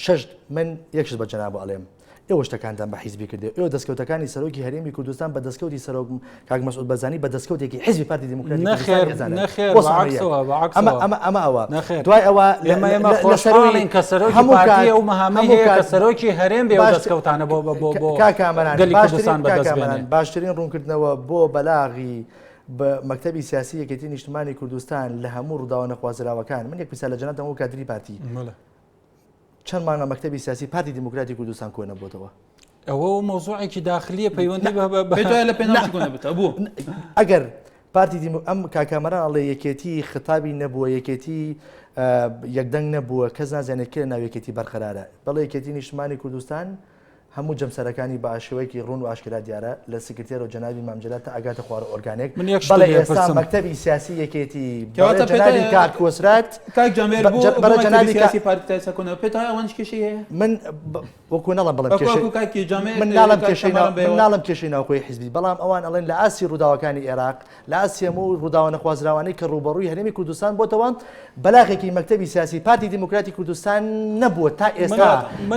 شەش من یەک شت بە جەنابو ئەڵێم ئێوە شتەکانتان بە حیزبی کردێ ئێوە دەستکەوتەکانی سەرۆکی هەرێمی کوردستان بە دەستکەوتی سەرۆک کاک مەسعود بەرزانی بە دەستکەوتێکی حیزبی پارتی دیموکراتی نەخێر نەخێر بەعەکسەوە ئەمە ئەمە ئەمە ئەوە دوای ئەوە ئێمە ئێمە خۆشحاڵین کە سەرۆکی پارتی ئەو مەهامەی هەیە کە سەرۆکی هەرێم بێ ئەو دەستکەوتانە بۆ بۆ بۆ کاک کامەران گەلی کوردستان بەدەست بێنێ. باشترین ڕوونکردنەوە بۆ بەلاغی بە مەکتەبی سیاسی یەکێتی نیشتمانی کوردستان لە هەموو ڕووداوە نەخوازراوەکان من یەک پرسیار لە جەنابتان وەک کادری پارتی چەند مانگە مەکتەبی سیاسی پارتی دیموکراتی کوردستان کۆ نەبووتەوە؟ ئەوە مەوزوعێکی داخلیە پەیوەندی بە لە پێناو کۆ نەبووتەوە بوو ئەگەر پارتی دیمو ئەم کاکامەران ئەڵێ یەکێتی خطابی نەبووە یەکێتی یەکدەنگ نەبووە کەس نازانێت کێ ناو یەکێتی بەرقەرارە بەڵێ یەکێتی نیشتمانی کوردستان. هەموو جەمسەرەکانی بە شێوەیەکی ڕوون و ئاشکرا دیارە لە سکرتێرەوە جەنابی مام جەلال تا ئەگاتە خوارە ئۆرگانێک. من یەک شت بەڵێ لێ ئێستا پرسم. مەکتەبی سیاسی یەکێتی کەواتە بەڕێز جەنابی پێتە کاک کۆسرەت کاک جامێر بە بۆ جە بۆ بەڕێز مەکتەبی جەنابی کا سیاسی پارتی تا ئێستا کۆنەوە پێت وایە ئەوانیش کێشەی هەیە؟ من ب وەکو نەڵێم بڵێم وەکو کێشەی وەکو کاک جامێر من ناڵێم کاک کێشەی ناو کامەران من بەیەوە ناڵێم کێشەی ناوخۆی حیزبی بەڵام ئەوان ئەڵێن لە ئاستی ڕووداوەکانی ئێراق لە ئاستی هەموو ڕووداوە نەخوازراوانەی کە ڕووبەڕووی هەرێمی کوردستان بۆتەوە، بەلاغێکی مەکتەبی سیاسی پارتی دیموکراتی کوردستان نەبووە تا ئێستا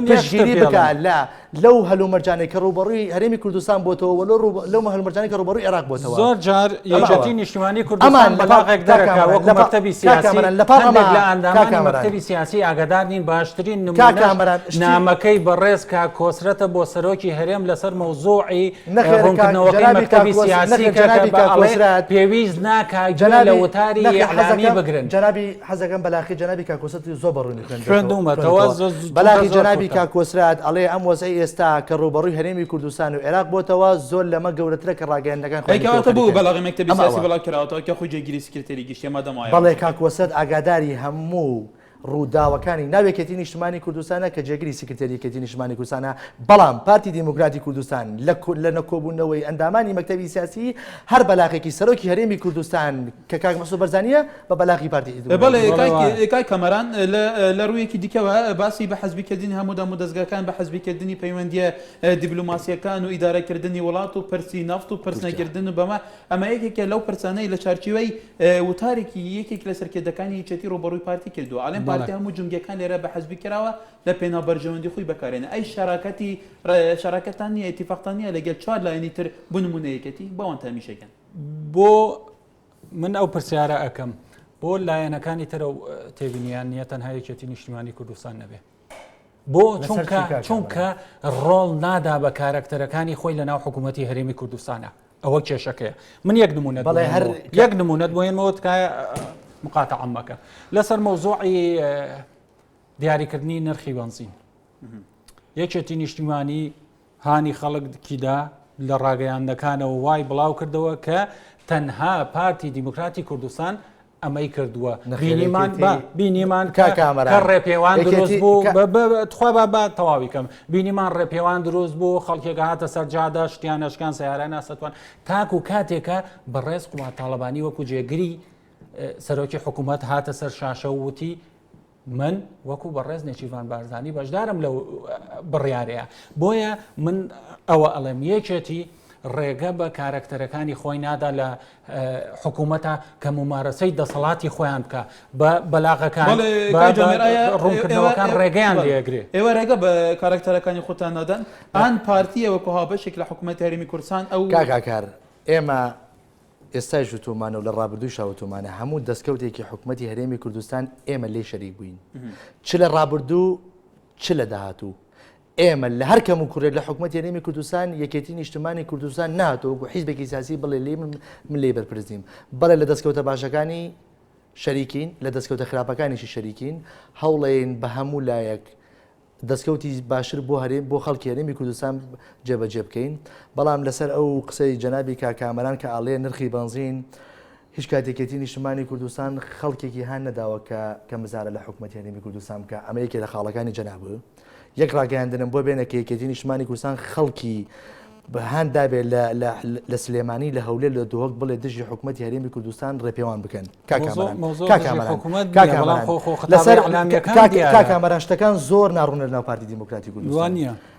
پشتگیری بکا لە لەو هەلومەرجانەی کە ڕووبەڕووی هەرێمی کوردستان بۆتەوە و لەو هەلومەرجانەی کە ڕووبەڕووی عێراق بۆتەوە. زۆر جار یەکێتی نیشتیمانی کوردستان بەلاغێک دەرەکا وەکو مەکتەبی سیاسی هەندێک لە ئەندامانی مەکتەبی سیاسی ئاگادار نین باشترین نموونەش نامەکەی بەڕێز کاک کۆسرەتە بۆ سەرۆکی هەرێم لەسەر مەوزوعی نەخێر کاک ڕوونکردنەوەکەی جەنابی مەکتەبی کاک سیاسی نەخێر کە جەنابی بە کاک ئەڵێ کۆسرەت پێویست ناکا گوێ لە جەنابی وتاری نەخێر ئیعلامی حەزەکەم بگرن. جەنابی حەزەکەم بەلاخی جەنابی کاک کۆسرەت زۆر بە ڕوونی خوێندبێتەوە خوێندوومەتەوە خوێندوومەتەوە زۆ چونکە بەلاخی زۆر جەنابی کورتە. کاک کۆسرەت ئەڵێ ئەم وەزعەی ئێستا کە ڕووبەڕووی هەرێمی کوردستان و عێراق بۆتەوە زۆر لەمە گەورەترە کە ڕاگەیاندنەکان ئەی خۆیان کەواتە پێوە بۆ خەریکن بەلاغی مەکتەبی ئەمە سیاسی ئەوە بڵاو کراوەتەوە کە خۆی جێگیری سکرتێری گشتیە مادام وایە بەڵێ ڕەوشەکە. کاک کۆسرەت ئاگاداری هەموو ڕووداوەکانی ناو یەکێتی نیشتمانی کوردستانە کە جێگری سکرتێری یەکێتی نیشتمانی کوردستانە، بەڵام پارتی دیموکراتی کوردستان لە لە نەکۆبوونەوەی ئەندامانی مەکتەبی سیاسی هەر بەلاغێکی سەرۆکی هەرێمی کوردستان کە کاک مەسعود بەرزانییە بە بەلاغی پارتی بەڵێ بەڵێ وایە. کاک کامەران لە لە ڕوویەکی دیکەوە باسی بە حزبیکردنی هەموو دامودەزگاکان بە حزبیکردنی پەیوەندییە دیبلۆماسییەکان و ئیدارەکردنی وڵات و پرسی نەفت و پرس تورکیا. نەکردن و بەمە ئەمە یەکێکە لەو پرسانەی لە چارچێوەی وتارێکی یەکێک لە سەرکردەکانی یەکێتی ڕووبەڕووی پارتی کردووە، ئەڵێن پارتی هەموو جومگەکان لێرە بە حزبی کراوە لە پێناو بەرژەوەندی خۆی بەکارێنێ، ئەی شەراکەتی شەراکەتان نییە، ئیتیفاقتان نییە لەگەل چوار لایەنی تر بۆ نموونە یەکێتی؟ بۆ ئەوان تامیشەکەن؟ بۆ من ئەو پرسیارە ئەکەم بۆ لایەنەکانی تر ئەو تێبینیان نییە تەنها یەکێتی نیشتیمانی کوردستان نەبێ؟ بۆ چونکە چونکە ڕۆڵ نادا بە کارەکتەرەکانی خۆی لە ناو حکوومەتی هەرێمی کوردستانە ئەوە کێشەکەیە من یەک نمونەت بەڵێ هەر یەک نمونەت بۆ هێنمەوە تکایە مقاتەعەم مەکە لەسەر مەوزوعی دیاریکردنی نرخی بەنزین یەکێتی نیشتیمانی هانی خەڵکیدا لە ڕاگەیاندنەکانەوە وای بڵاو کردەوە کە تەنها پارتی دیموکراتی کوردستان ئەمەی کردووە بینیمان با بینیمان کە کە ڕێپێوان دروست بوو تخوا با با تەواوی کەم بینیمان ڕێپێوان دروست بوو خەڵکێک هاتە سەر جادە شتیان نەشکان سیارە ناسەتوان تاکو کاتێکە بەڕێز قوباد تاڵەبانی وەکو جێگری سەرۆکی حکوومەت هاتە سەر شاشە و وتی من وەکو بەڕێز نێچیرڤان بارزانی بەشدارم لەو بڕیارەیە بۆیە من ئەوە ئەڵێم یەکێتی ڕێگە بە کارەکتەرەکانی خۆی نادا لە حکوومەتە کە ممارەسەی دەسەڵاتی خۆیان بکە بە بەلاغەکان ڕوونکردنەوەکان ڕێگەیان لێگرێ ئێوە ڕێگە بە کارەکتەرەکانی خۆتان نادەن ئان پارتیە وەکو هاوبەشێک لە حکوومەت هەرێمی کوردستان ئەو کاکاکار ئێمە ئێستایش وتوومانە و لە ڕابردوویشا وتوومانە هەموو دەستکەوتێکی حکومەتی هەرێمی کوردستان ئێمە لێی شەریک بووین چ لە ڕابردوو چ لە داهاتوو. ئێمە لە هەر کەم و کوڕێک لە حکومەتی هەرێمی کوردستان یەکێتی نیشتمانی کوردستان نهاتووە وەکو حیزبێکی سیاسی بڵێ لێی من لێی بەرپرس نیم. بەڵێ لە دەستکەوتە باشەکانی شەریکین، لە دەستکەوتە خراپەکانیشی شەریکین، هەوڵەین بە هەموو لایەک دەستکەوتی باشتر بۆ هەرێم بۆ خەڵکی هەرێمی کوردستان جێبەجێ بکەین بەڵام لەسەر ئەو قسەی جەنابی کاک کامەران کە ئەڵێ نرخی بەنزین هیچ کات یەکێتی نیشتمانی کوردستان خەڵکێکی هان نەداوە کە کە مزارە لە حکومەتی هەرێمی کوردستان بکە ئەمە یەکێ لە خاڵەکانی جەناب یەک ڕاگەیاندنم بۆ بێنە کە یەکێتی نیشتمانی کوردستان خەڵکی هان دابێ لە سلێمانی لە هەولێر لە دهۆک بڵێ دژی حکومەتی هەرێمی کوردستان ڕێپێوان بکەن کاکامەران شتەکان زۆر ناڕوونە ناو پارتی دیموکراتی کوردستان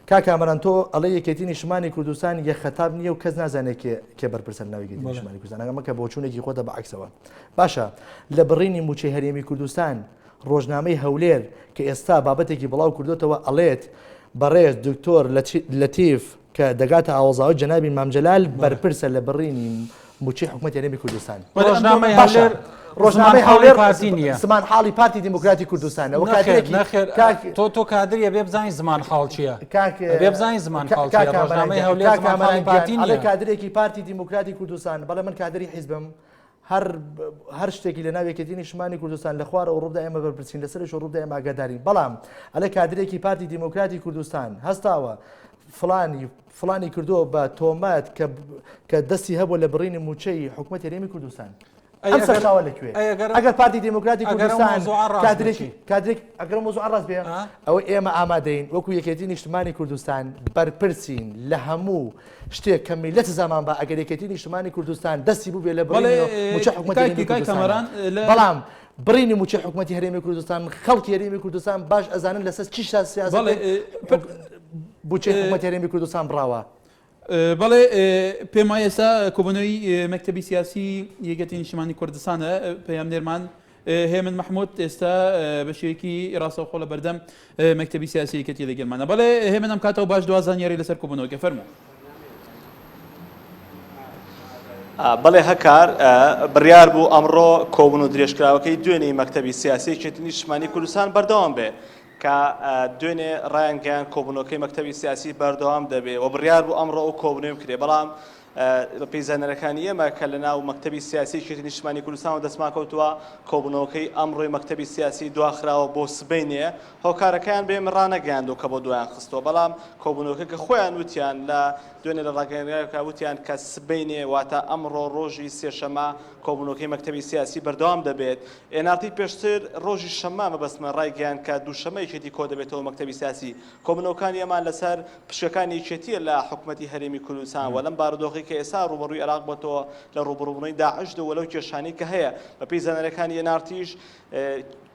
کاکامەران تۆ ئەڵێ یەکێتی نیشتمانی کوردستان یە خەتاب نییە و کەس نازانێت کێ بەرپرسە ناو یەکێتی نیشتمانی کوردستان ئەمە کە بۆچوونێکی خۆتە بە عەکسەوە باشە لە بڕینی موچەی هەرێمی کوردستان ڕۆژنامەی هەولێر کە ئێستا بابەتێکی بڵاو کردوتەوە ئەڵێت بەڕێز دکتۆر لەتیف کە دەگاتە ئاوەزاوەی جەنابی مام جەلال بەرپرسە لە بڕینی مووچەی حکومەتی هەرێمی کوردستان. ڕۆژنامەی باشە هەولێر ڕۆژنامەی زمانحاڵی هەولێر پارتی نییە. زمانحاڵی پارتی دیموکراتی کوردستانە و نەخێر کادرێکی نەخێر کاک تۆ تۆ کادریە بێ بزانین زمان حاڵ چییە کاک بێ بزانین زمان حاڵ کاک چییە کامەران ڕۆژنامەی گیان هەولێر کاک زمانحاڵی کامەران گیان پارتی ئەڵێ نییە. کادرێکی پارتی دیموکراتی کوردستان بەڵێ من کادری حیزبم هەر هەر شتێکی لە ناو یەکێتی نیشتمانی کوردستان لە خوارەوە ڕووبدا ئێمە بەرپرسین لەسەرش ڕووبدا ئێمە ئاگادارین بەڵام ئەلێ کادرێکی پارتی دیموکراتی کوردستان هەستاوە فلانی فلانی کردووە بە تۆمەت کە کە دەستی هەبوو لە بڕینی مووچەی حکومەتی هەرێمی کوردستان. ئەم سەرچاوە لە کوێ؟ ئەگەر پارتی دیموکراتی کوردستان کادرێکی کادرێک ئەگەر مۆزوع ڕاست بێ ئەوە ئێمە ئامادەین وەکو یەکێتی نیشتمانی کوردستان بەرپرسین لە هەموو شتێک کە میلەت زەمان بە ئەگەر یەکێتی نیشتمانی کوردستان دەستی بوو بێ لە بڕینی مووچە حکومەتی هەرێمی کوردستان بەڵام بڕینی مووچەی حکومەتی هەرێمی کوردستان خەڵکی هەرێمی کوردستان باش ئەزانن لەسەر چی سیاسەت بودجەی حکومەتی هەرێمی کوردستان بڕاوە. بەڵێ پێم وایە ئێستا کۆبوونەوەی مەکتەبی سیاسی یەکێتی نیشتمانی کوردستانە پەیامنێرمان هێمن مەحمود ئێستا بە شێوەیەکی ڕاستەوخۆ لە بەردەم مەکتەبی سیاسی یەکێتی لەگەلمانە بەڵێ هێمن ئەم کاتەوە باش دوا زانیاری لەسەر کۆبوونەوەکە فەرموو. بەڵێ هەکار بڕیار بوو ئەمڕۆ کۆبوون و درێژکراوەکەی دوێنێی مەکتەبی سیاسی یەکێتی نیشتمانی کوردستان بەردەوام بێ کە دوێنێ ڕایانگەیاند کۆبوونەوەکەی مەکتەبی سیاسی بەردەوام دەبێ و بڕیار بوو ئەمڕۆ ئەو کۆبوونەوەی بکرێ بەڵام بەپێی زانیاریەکانی ئێمە کە لە ناو مەکتەبی سیاسی یەکێتی نیشتمانی کوردستانەوە دەستمان کەوتووە کۆبوونەوەکەی ئەمڕۆی مەکتەبی سیاسی دواخراوە بۆ سبەینێ هۆکارەکەیان بە ئێمە ڕانەگەیاندووە کە بۆ دوایان خستووە بەڵام کۆبوونەوەکە کە خۆیان وتیان لە دوێنێ لە ڕاگەیەنراوێکا وتیان کە سبەینێ واتە ئەمڕۆ ڕۆژی سێشەمە کۆبوونەوەکەی مەکتەبی سیاسی بەردەوام دەبێت. ئێن ئاڕ تی پێشتر ڕۆژی شەممە مەبەستمە ڕایگەیاند کە دووشەممە یەکێتی کۆدەبێتەوە مەکتەبی سیاسی. کۆبوونەوەکانی ئەمان لەسەر پشکەکانی یەکێتییە لە حکومەتی هەرێمی کوردستان و لەم بارودۆخەی کە ئێستا ڕووبەڕووی عێراق بۆتەوە لە ڕووبەڕووبوونەوەی داعشدا و لەو کێشانەی کە هەیە. بەپێی زانیارییەکانی ئێن ئاڕ تیش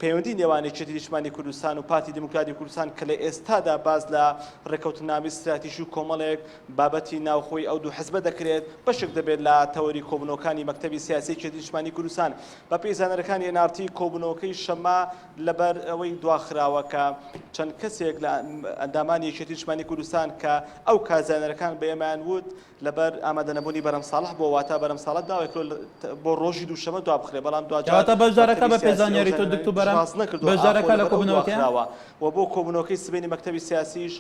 پەیوەندی نێوان یەکێتی نیشتمانی کوردستان و پارتی دیموکراتی کوردستان کە لە ئێستادا باس لە ڕێککەوتننامەی ستراتیژی و کۆمەڵێک بابەتی ناوخۆی ئەو دوو حزبە دەکرێت، بەشێک دەبێت لە تەوەری کۆبوونەوەکانی مەکتەبی سیاسی یەکێتی نیشتمانی کوردستان. بەپێی زانیارییەکانی ئێن ئاڕ تی، کۆبوونەوەکەی شەممە لەبەر ئەوەی دواخراوە کە چەند کەسێک لە ئەندامانی یەکێتی نیشتمانی کوردستان کە ئەو کات زانیارییەکان بە ئێمەیان وت، لەبەر ئامادەنەبوونی بەرهەم ساڵح بووە، واتە بەرهەم ساڵح داوای کردووە بۆ ڕۆژی دووشەممە دوابخرێت، بەڵام دواجار کەواتە بەشدارەکە مەکتەبی بە پێی سیاسی ئەو زانیاری تۆ زانیاریانەی دکتۆر بەرهەم پشتڕاست نەکردووە، ئاخۆ بەشدارەکە لە لەبەر ئەو کۆبوونەوەکەیە؟ دواخراوە و بۆ کۆبوونەوەکەی سبەینی مەکتەبی سیاسیش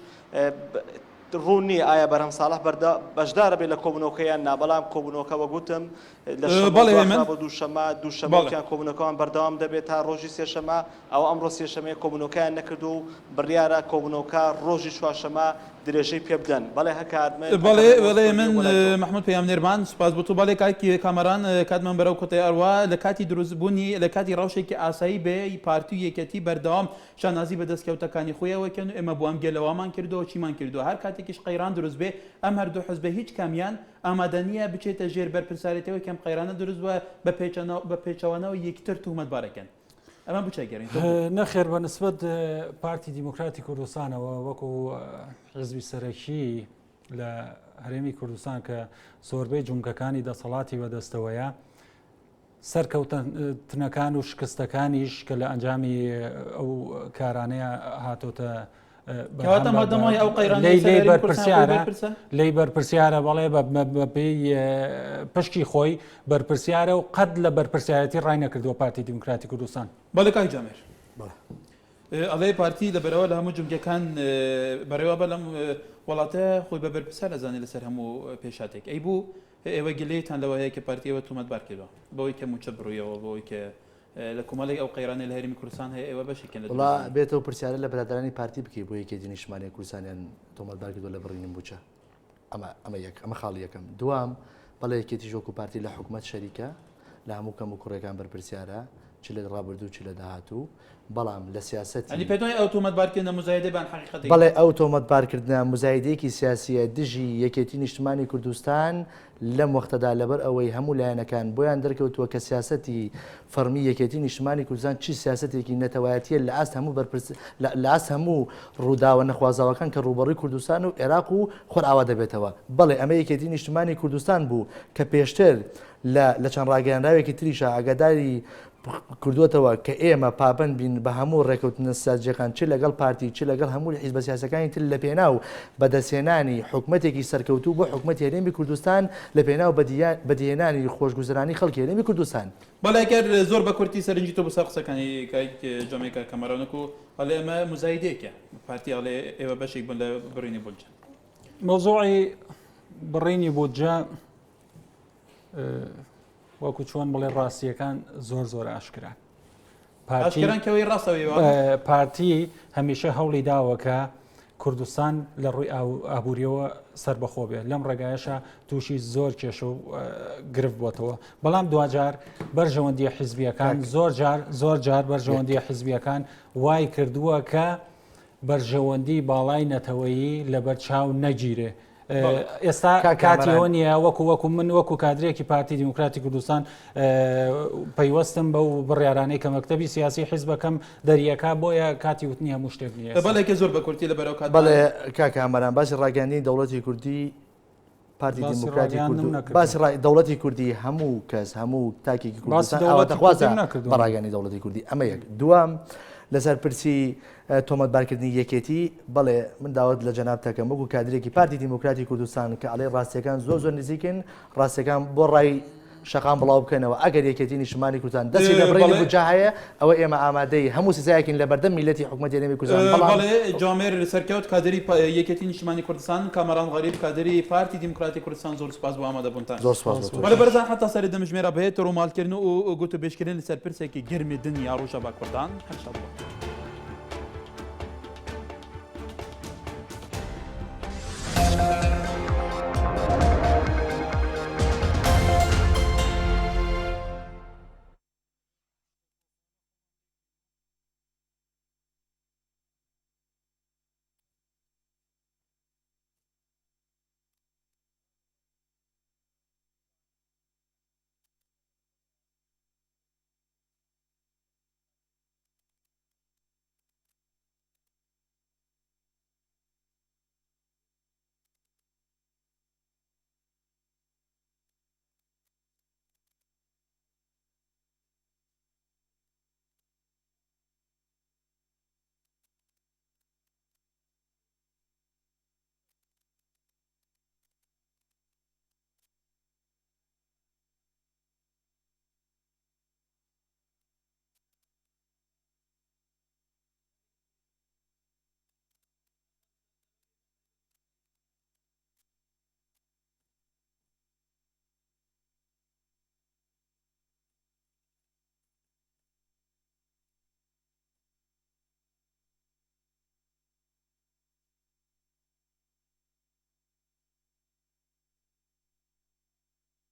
ڕوون نییە ئایا بەرهەم ساڵح بەشدارە بێت لە کۆبوونەوەکە یان نا، بەڵام کۆبوونەوەکە وەک وتم لە شەممەوە بەڵێ هێمن دواخرا بۆ دووشەممە، دووشەممە بەڵێ. وتیان کۆبوونەوەکەمان بەردەوام دەبێت تا ڕۆژی سێشەممە، ئەوە ئەمڕۆ سێشەممەیە کۆبوونەوەکەیان نەکردووە و بڕیارە کۆبوونەوەکە ڕۆژی چوارشەممە درێژەی پێ بدەن. بەڵێ هەکار من بەڵێ ئەگەڕێمەوە بەڵێ ستۆدیۆ من بۆ لای تۆ. مەحمود پەیامنێرمان سوپاس بۆ تۆ بەڵێ کاک کامەران کاتمان بەرەو کۆتایی ئەڕوا لە کاتی دروست بوونی لە کاتی ڕەوشێکی ئاسایی بێ پارتی و یەکێتی بەردەوام شانازی بە دەستکەوتەکانی خۆیەوە کەن و ئێمە بۆ ئەم گەلە وامان کردووە چیمان کردووە هەر کاتێکیش قەیران دروست بێ ئەم هەردوو حزبە هیچ کامیان ئامادە نییە بچێتە ژێر بەرپرسارێتیەوە کەم قەیرانە دروست بووە بە پێچەوانەوە یەکتر توهمەتبارەکەن ئەمە بچە گەرین تۆ بۆ؟ نەخێر بە نسبەت پارتی دیموکراتی کوردستانەوە وەکو حزبی سەرەکی لە هەرێمی کوردستان کە زۆربەی جومگەکانی دەسەڵاتی بەدەستەوەیە سەرکەوتنەکان و شکستەکانیش کە لە ئەنجامی ئەو کارانەیە هاتۆتە کەواتە مادەم وایە ئەو قەیرانەی سەر هەرێمی کوردستان خۆی بەرپرسە؟ لێی بەرپرسیارە بەڵێ بەپێی پشکی خۆی بەرپرسیارە و قەت لە بەرپرسیارەتی ڕای نەکردووە پارتی دیموکراتی کوردستان. بەڵێ کاک جامێر ئەڵێ پارتی لەبەرئەوە لە هەموو جومگەکان بەڕێوە بە لەم وڵاتە خۆی بە بەرپرسیار ئەزانێ لەسەر هەموو پێشهاتێک ئەی بوو ئێوە گلەیتان لەوە هەیە کە پارتی ئێوە تۆمەتبار کردووە بەوەی کە مووچە بڕیەوە بەوەی کە لە کۆمەڵێک ئەو قەیرانەی لە هەرێمی کوردستان هەیە ئێوە بەشێکن لە وەڵا دروستبوونی. بێتەوە پرسیارە لە برادەرانی پارتی بکەی بۆ یەکێتی نیشتمانی کوردستانیان تۆمەتبار کردووە لە بڕینی مووچە ئەمە ئەمە یەک ئەمە خاڵی یەکەم دوام بەڵێ یەکێتیش وەکو پارتی لە حکومەت شەریکە لە هەموو کەم و کوڕێکان بەرپرسیارە چ لە ڕابردوو چ لە داهاتوو بەڵام لە سیاسەتی یانی پێت وایە ئەو تۆمەتبارکردنە موزایەدەی بان حەقیقەتێکی بەڵێ ئەو تۆمەتبارکردنە موزایدەیەکی سیاسیە دژی یەکێتی نیشتمانی کوردستان لەم وەختەدا لەبەر ئەوەی هەموو لایەنەکان بۆیان دەرکەوتووە کە سیاسەتی فەڕمی یەکێتی نیشتمانی کوردستان چ سیاسەتێکی نەتەوایەتیە لە ئاست هەموو بەرپرس لە ئاست هەموو ڕووداوە نەخوازاوەکان کە ڕووبەڕووی کوردستان و عێراق و خۆرئاوا دەبێتەوە. بەڵێ ئەمە یەکێتی نیشتمانی کوردستان بوو کە پێشتر لە لە چەند ڕاگەیەنراوێکی تریشا ئاگاداری کردووەتەوە کە ئێمە پابەند بین بە هەموو ڕێکەوتنە ستراتیژەکان چ لەگەڵ پارتی چ لەگەڵ هەموو حیزبە سیاسەکانی تر لە پێناو بەدەستهێنانی حکومەتێکی سەرکەوتوو بۆ حکومەتی هەرێمی کوردستان لە پێناو بەدیهێنانی خۆشگوزەرانی خەڵکی هەرێمی کوردستان. بەڵێ گەر زۆر بە کورتی سەرنجی تۆ بۆ سەر قسەکانی کاک جامێ کاک کەمەران وەکو ئەڵێ ئەمە موزایدەیەکە پارتی ئەڵێ ئێوە بەشێک بوون لە بڕینی بودجە. مەوزوعی بڕینی بودجە وەکو چۆن بڵێ ڕاستیەکان زۆر زۆر ئاشکران پارتی هەمیشە هەوڵی داوە کە کوردستان لە ڕووی ئابووریەوە سربەخۆ بێ لەم ڕێگایەشە تووشی زۆر کێشە و گرفت بۆتەوە بەڵام دواجار بەرژەوەندیە حیزبیەکان زۆر جار زۆر جار بەرژەوەندیە حیزبیەکان وای کردووە کە بەرژەوەندی باڵای نەتەوەیی لەبەر چاو نەگیرێ. ئێستا کاتی ئەوە نییە وەکو وەکو من وەکو کادرێکی پارتی دیموکراتی کوردستان پەیوەستم بەو بڕیارانەی کە مەکتەبی سیاسی حیزبەکەم دەریەکا بۆیە کاتی وتنی هەموو شتێک نییە. بەڵێ زۆر بە کورتی لە بەرەو کات. بەڵێ کاک کامەران باسی ڕاگەیاندنی دەوڵەتی کوردی پارتی دیموکراتی کورد باسی دەوڵەتی کوردی هەموو کەس هەموو تاکێکی کوردستان ئاواتەخوازە بە ڕاگەیاندنی دەوڵەتی کوردی ئەمە یەک دووەم لەسەر پرسی تۆمەتبارکردنی یەکێتی بەڵێ من داوات لە جەناب تەکەم وەکو کادرێکی پارتی دیموکراتی کوردستان کە ئەڵێ ڕاستیەکان زۆر زۆر نزیکن ڕاستیەکان بۆ ڕای شەقام بڵاو بکەنەوە ئەگەر یەکێتی نیشتمانی کوردستان دەستی لە بڕینی بودجە هەیە ئەوە ئێمە ئامادەی هەموو سزایەکین لە بەردەم میللەتی حکومەتی هەرێمی کوردستان بەڵام بەڵێ جامێر سەرکەوت کادری یەکێتی نیشتمانی کوردستان کامەران غەریب کادری پارتی دیموکراتی کوردستان زۆر سوپاس بۆ ئامادەبوونتان. زۆر سوپاس بۆ تۆش. بەڵێ بەرزان حەتا سەرێ دەمژمێرا بهێت ڕووماڵکردن و گوتوبێژکردن لەسەر پرسێکی گەرمی دنیا ڕۆژئاڤا کوردان هەر شاد بن.